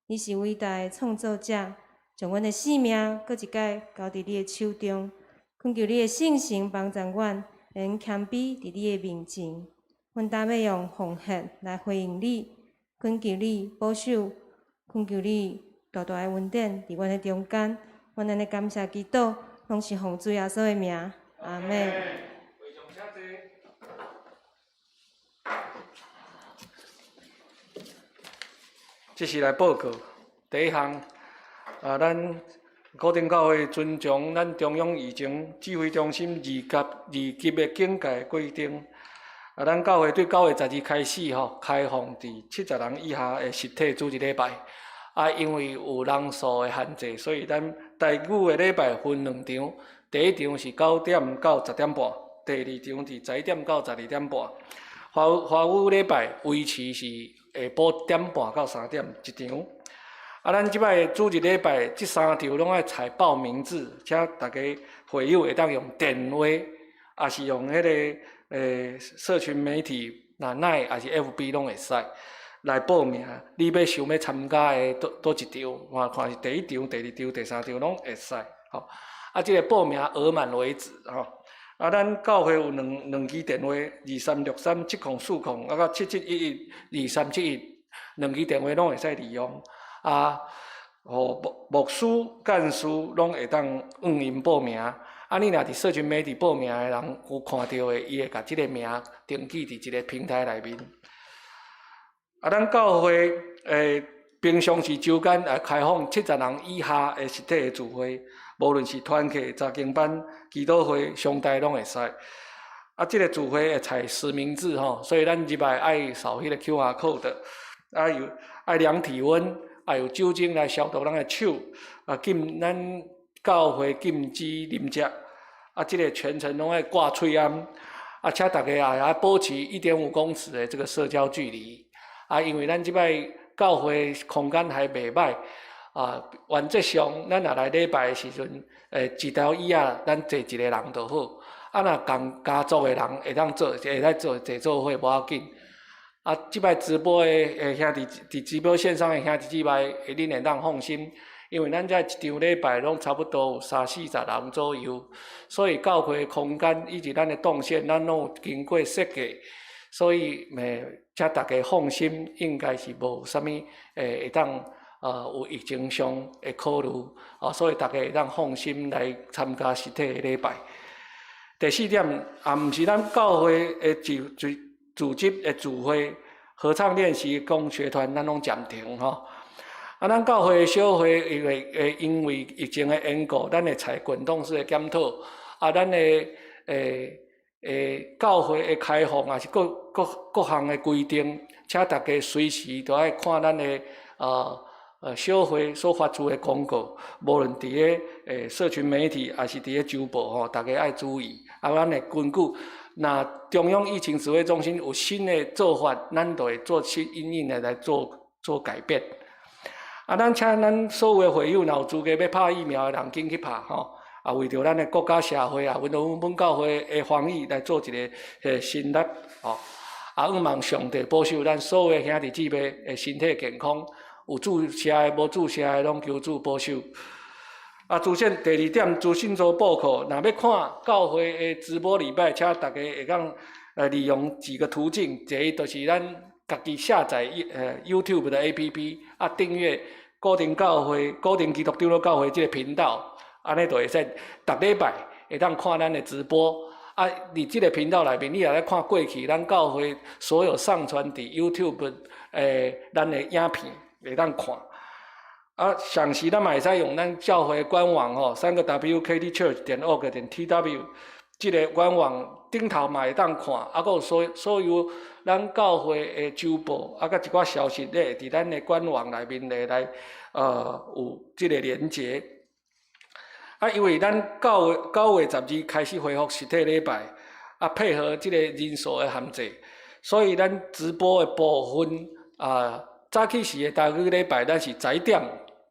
你是偉大的創造者，將阮的性命閣一擺交佇你的手中，懇求你的聖神幫助阮，會用謙卑佇你的面前。阮擔欲用奉獻來回應你，懇求你保守，懇求你大大的恩典佇阮的中間。阮按呢感謝祈禱，攏是奉主耶穌的名，阿們。會上請坐。這是來報告，第一項，啊，咱固定教會遵從咱中央疫情指揮中心二級的警戒規定，啊，咱教會對9月12開始吼，開放佇70人以下的實體主日禮拜。啊，因為有人數的限制，所以咱台語的禮拜分兩場，第一場是9點到10點半，第二場佇11點到12點半。華語禮拜維持是下晡點半到3點一場。啊，咱這擺主日禮拜這三場攏愛採報名制，請大家會友會當用電話，抑是用彼个社群媒體，若 LINE 抑是 FB 攏會使來報名。你欲想欲參加的佗一場，看看是第一場、第二場、第三場攏會使。吼，啊，這个報名額滿為止，吼。啊，咱教會有兩支電話，23637040，啊，佮77112371，兩支電話攏會使利用。啊，予牧師、幹事攏會當語音報名。啊，你若佇社群媒體報名的人有看著的，伊會共這个名登記佇這个平台內面。啊，咱教會平常時週間會開放70人以下的實體的聚會，無論是團契、查經班、祈禱會、商代攏會使。啊，這个聚會會採實名制吼，所以咱入來愛掃彼个 QR code，啊有愛量體溫，啊有酒精來消毒咱的手，啊禁咱教會禁止啉食，啊，這个全程攏愛掛喙罨，啊，請大家也愛保持1.5公尺的這个社交距離。啊，因為咱這擺教會空間還袂䆀，啊，原則上咱若來禮拜的時陣，一條椅仔咱坐一个人就好。啊，若仝家族的人會當做，會使做坐做伙無要緊。啊，這擺直播的兄弟，佇直播線上的兄弟姊妹，恁會當放心，因為咱這一場禮拜攏差不多有三四十人左右，所以教會空間以及咱的動線，咱攏有經過設計，所以請大家放心，應該是無啥物會當有疫情上的考慮，啊，所以大家會當放心來參加實體的禮拜。第四點，也毋是咱教會的組織的聚會、合唱練習、講學團，咱攏暫停吼。啊，咱教會的小會因為疫情的緣故，咱會採滾動式的檢討。啊，咱的教會的開放，也是各項的規定，請大家隨時都愛看咱的小會所發出的公告，無論佇咧社群媒體，抑是佇咧週報吼，大家愛注意。啊，咱會根據若中央疫情指揮中心有新的做法，咱就會做新因應的來做改變。啊，咱請咱所有的會友，若有資格欲拍疫苗的人，緊去拍吼。啊，為著咱的國家社會啊，為著阮教會的防疫來做一个心力吼。啊，向望上帝保守咱所有的兄弟姊妹的身體健康，有注射的、無注射的，攏求主保守。啊，資訊第二點，資訊組報告，若欲看教會的直播禮拜，請大家會當利用幾個途徑，第一就是咱家己下載YouTube 的 APP，啊，訂閱固定教會、固定基督長老教會這个頻道，按呢就會使逐禮拜會當看咱的直播。啊，佇這个頻道內面，你若咧看過去咱教會所有上傳佇 YouTube 咱的影片，會當看。啊，同時咱嘛會使用咱教會官網吼，www.ktchurch.org.tw，這个官網頂頭嘛會當看，啊，閣有所有咱教會的週報，啊，佮一寡消息咧，佇咱的官網內面咧來，有這个連結。啊，因為咱9月12開始恢復實體禮拜，啊，配合這个人數的限制，所以咱直播的部分啊，早起時的台語禮拜，咱是11點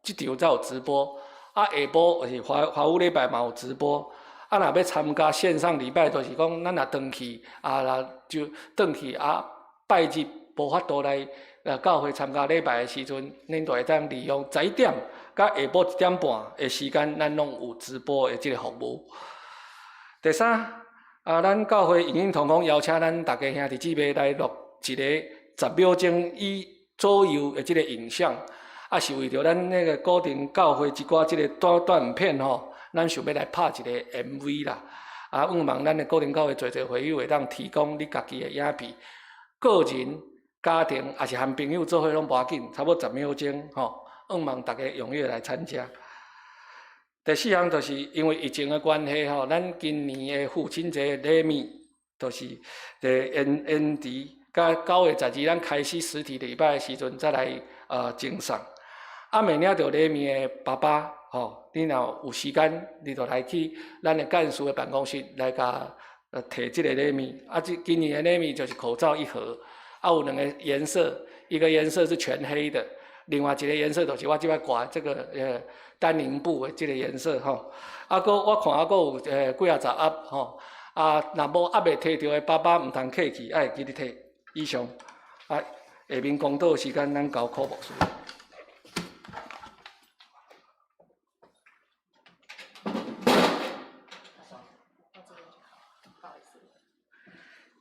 這場才有直播，啊，下晡就是華華語禮拜嘛有直播。啊，若欲參加線上禮拜，就是講咱若轉去啊，若就轉去啊，拜日無法度來教會參加禮拜的時陣，恁就會當利用十一點佮下晡1點半的時間，咱攏有直播的這个服務。第三，啊，咱教會影音同工邀請咱逐家兄弟姊妹來錄一个10秒鐘以左右的這个影像，啊，是為著咱那个固定教會一寡這个短短片吼，咱想欲來拍一个 MV 啦。啊，向望咱的固定教會濟濟會友會當提供你家己的影片，個人、家庭，抑是和朋友做伙攏無要緊，差不多十秒鐘吼。向望逐家踴躍來參加。第四項就是因為疫情的關係吼，咱今年的父親節禮物，就是佇延延遲，佮9月12，咱開始實體禮拜的時陣，再來贈送。啊，未領著禮物的爸爸吼，你若有時間，你就來去咱的幹事的辦公室來共提這个禮物。啊，這今年的禮物就是口罩一盒，啊，有兩个顏色，一個顏色是全黑的，另外一个顏色就是我這擺掛這个丹寧布的這个顏色吼。啊，閣我看啊，閣有幾仔十盒吼。啊，若無猶未提著的爸爸毋通客氣，愛會記得提。以上，啊，下面講道時間，咱交柯牧師。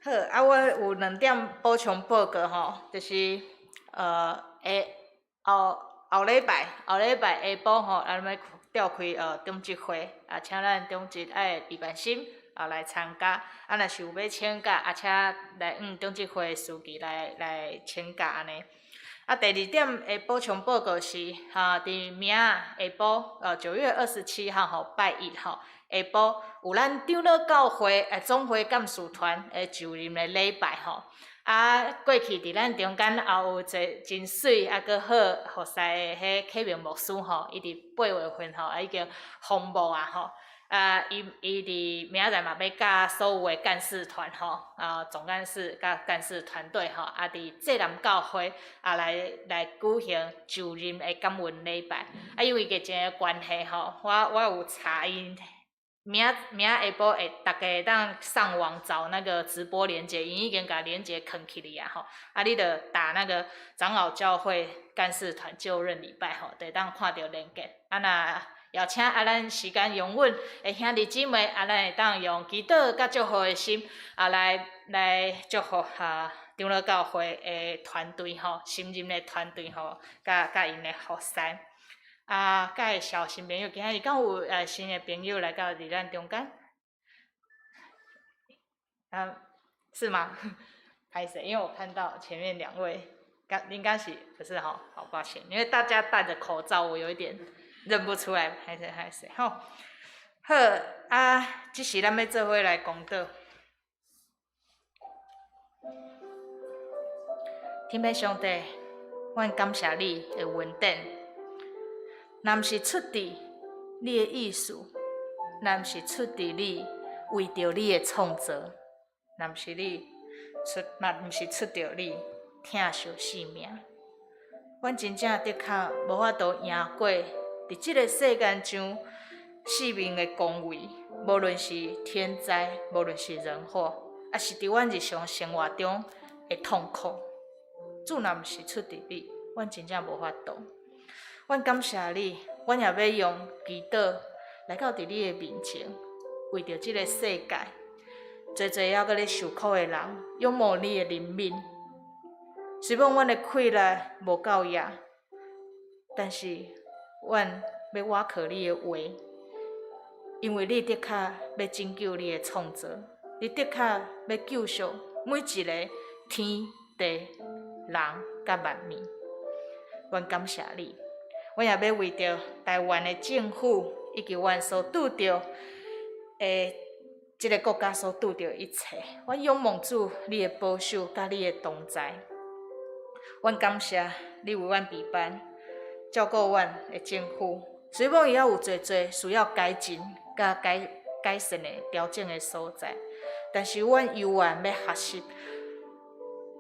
好，啊，我有兩點補充報告吼，就是下後後禮拜後禮拜下晡吼，咱欲召開長執會，啊，請咱長執愛李萬心啊來參加，啊，若是有欲請假，啊，請來向長執會書記來來請假按呢。啊，第二點的補充報告是，哈，佇明仔下晡，9月27號吼，拜一吼，下晡有咱長老教會總會幹事團的就任的禮拜吼。啊，過去佇咱中間也有一个真媠啊，閣好服侍的彼啟明牧師吼，伊佇8月份吼，啊已經封牧啊吼。啊，伊伊佇明仔載嘛欲佮所有的幹事團吼，啊總幹事佮幹事團隊吼，啊佇濟南教會啊來來舉行就任的感恩禮拜。啊，因為疫情的關係吼，我我有查𪜶明明仔下晡會逐家會當上網找那個直播連結，𪜶已經共連結囥起來啊吼。啊，你著打那個長老教會幹事團就任禮拜吼，就會當看著連結。啊若邀請啊，咱時間容允的兄弟姊妹啊，咱會當用祈禱佮祝福的心啊，來來祝福哈長老教會的團隊吼，新任的團隊吼，佮佮𪜶的服侍。啊，介紹新朋友，今仔日敢有新的朋友來到佇咱中間？啊，是嗎？歹勢，因為我看到前面兩位，敢應該是不是吼？好抱歉，因為大家戴著口罩，我有一點認不出來，歹勢歹勢吼。好啊，這時咱欲做伙來講道。天父上帝，阮感謝你的恩典，若毋是出佇你的意思，若毋是出佇你為著你的創造，若毋是你出，嘛毋是出著你疼惜性命，阮真正的確無法度贏過佇這个世間上生命的光位，無論是天災，無論是人禍，抑是佇阮日常生活中的痛苦。主若毋是出佇你，阮真正無法度。阮感謝你，阮也欲用祈禱來到佇你的面前，為著這个世界，濟濟猶閣咧受苦的人，仰望你的憐憫。雖罔阮的氣力無夠額，但是阮欲倚靠你的話，因為你的確欲拯救你的創造，你的確欲救贖每一个天地人佮萬物。阮感謝你，阮也欲為著台灣的政府以及阮所拄著的這个國家所拄著一切，阮仰望主你的保守佮你的同在。阮感謝你為阮備辦，照顧阮的政府。雖罔伊猶有濟濟需要改進、佮改改善的調整的所在，但是阮猶原欲學習，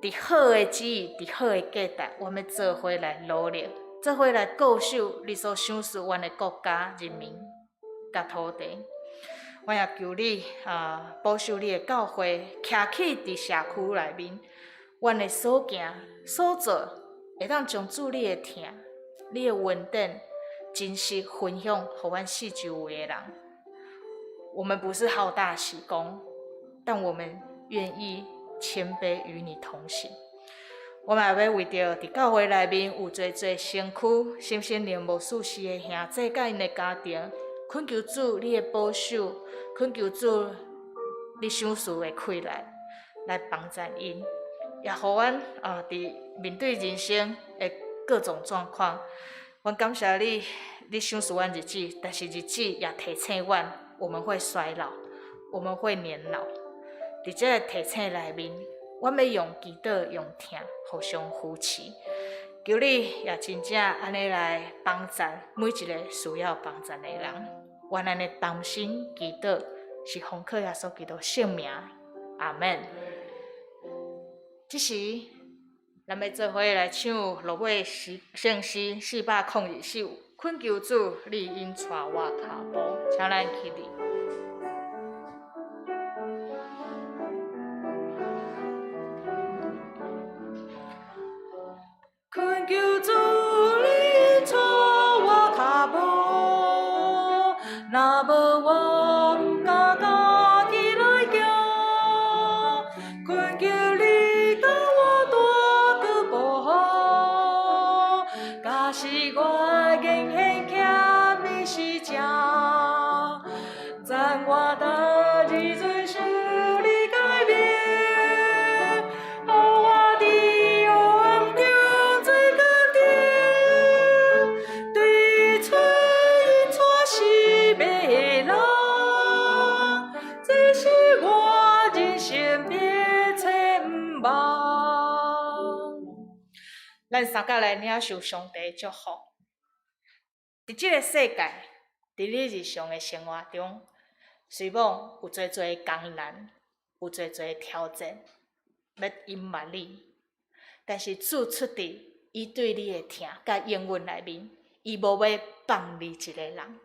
佇好的旨意，佇好的價值，阮欲做伙來努力，做伙來固守你所賞賜阮的國家、人民佮土地。阮也求你啊，保守你的教會，徛起佇社區內面，阮的所行所做，會當將主你的疼、你的恩典，真實分享予阮四周圍的人。我們不是好大喜功，但我們願意謙卑與你同行。我嘛欲為著佇教會內面有濟濟身軀、身心靈無舒適的兄弟佮𪜶的家庭，懇求主你的保守，懇求主你賞賜的氣力來幫助𪜶，也予阮啊佇面對人生的各種狀況，阮感謝你，你賞賜阮日子，但是日子也提醒阮，我們會衰老，我們會年老。佇這个提醒內面，阮欲用祈禱、用疼互相扶持。求你也真正按呢來幫贊每一个需要幫贊的人。阮按呢同心祈禱，是奉靠耶穌基督聖名，阿們。這時，咱欲做伙來唱落尾詩聖詩424首，懇求主，你引帶我跤步，請咱起立。懇求主，你引帶我跤步，若無我毋敢家己來行。懇求你共我帶去保護，假使我仍然欠你是正，讚我逐日遵守你誡命，予我佇黑暗中做堅定，對揣引帶死的人，這是我人生別千望。咱三甲來領受上帝的祝福。佇這个世界，佇你日常的生活中，雖罔有濟濟艱難，有濟濟挑戰，欲隱瞞你，但是主出佇伊對你的疼佮應允內面，伊無欲放你一个人，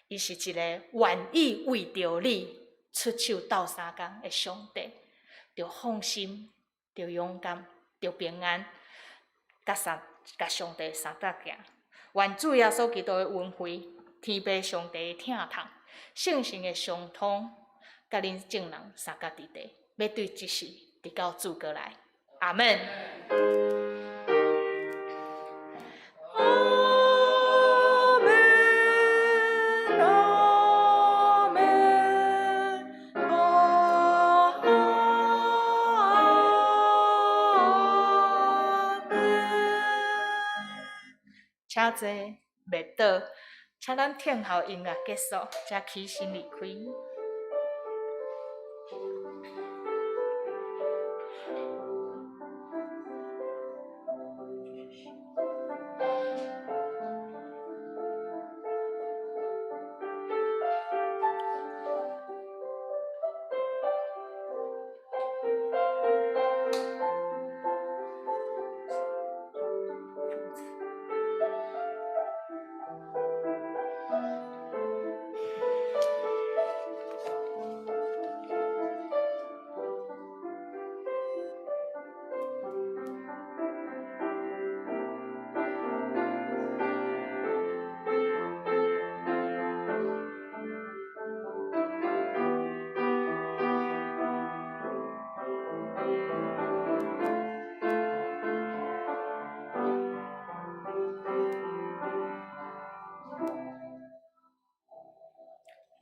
伊是一个願意為著你出手鬥相共的上帝。著放心，著勇敢，著平安，佮上帝相搭行。願主耶穌基督的恩惠，天父上帝的疼痛，聖神的相通，佮恁眾人相佮佇地，欲對這世，直到主閣來。阿們。阿們，阿們，阿們。請坐，袂倒，請咱聽候音樂結束，才起身離開。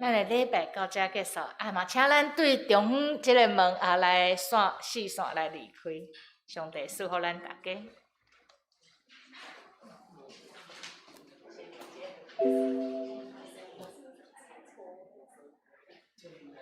咱的禮拜到這結束，啊嘛，請咱對中央這个門啊來線四線來離開。上帝賜福咱逐家。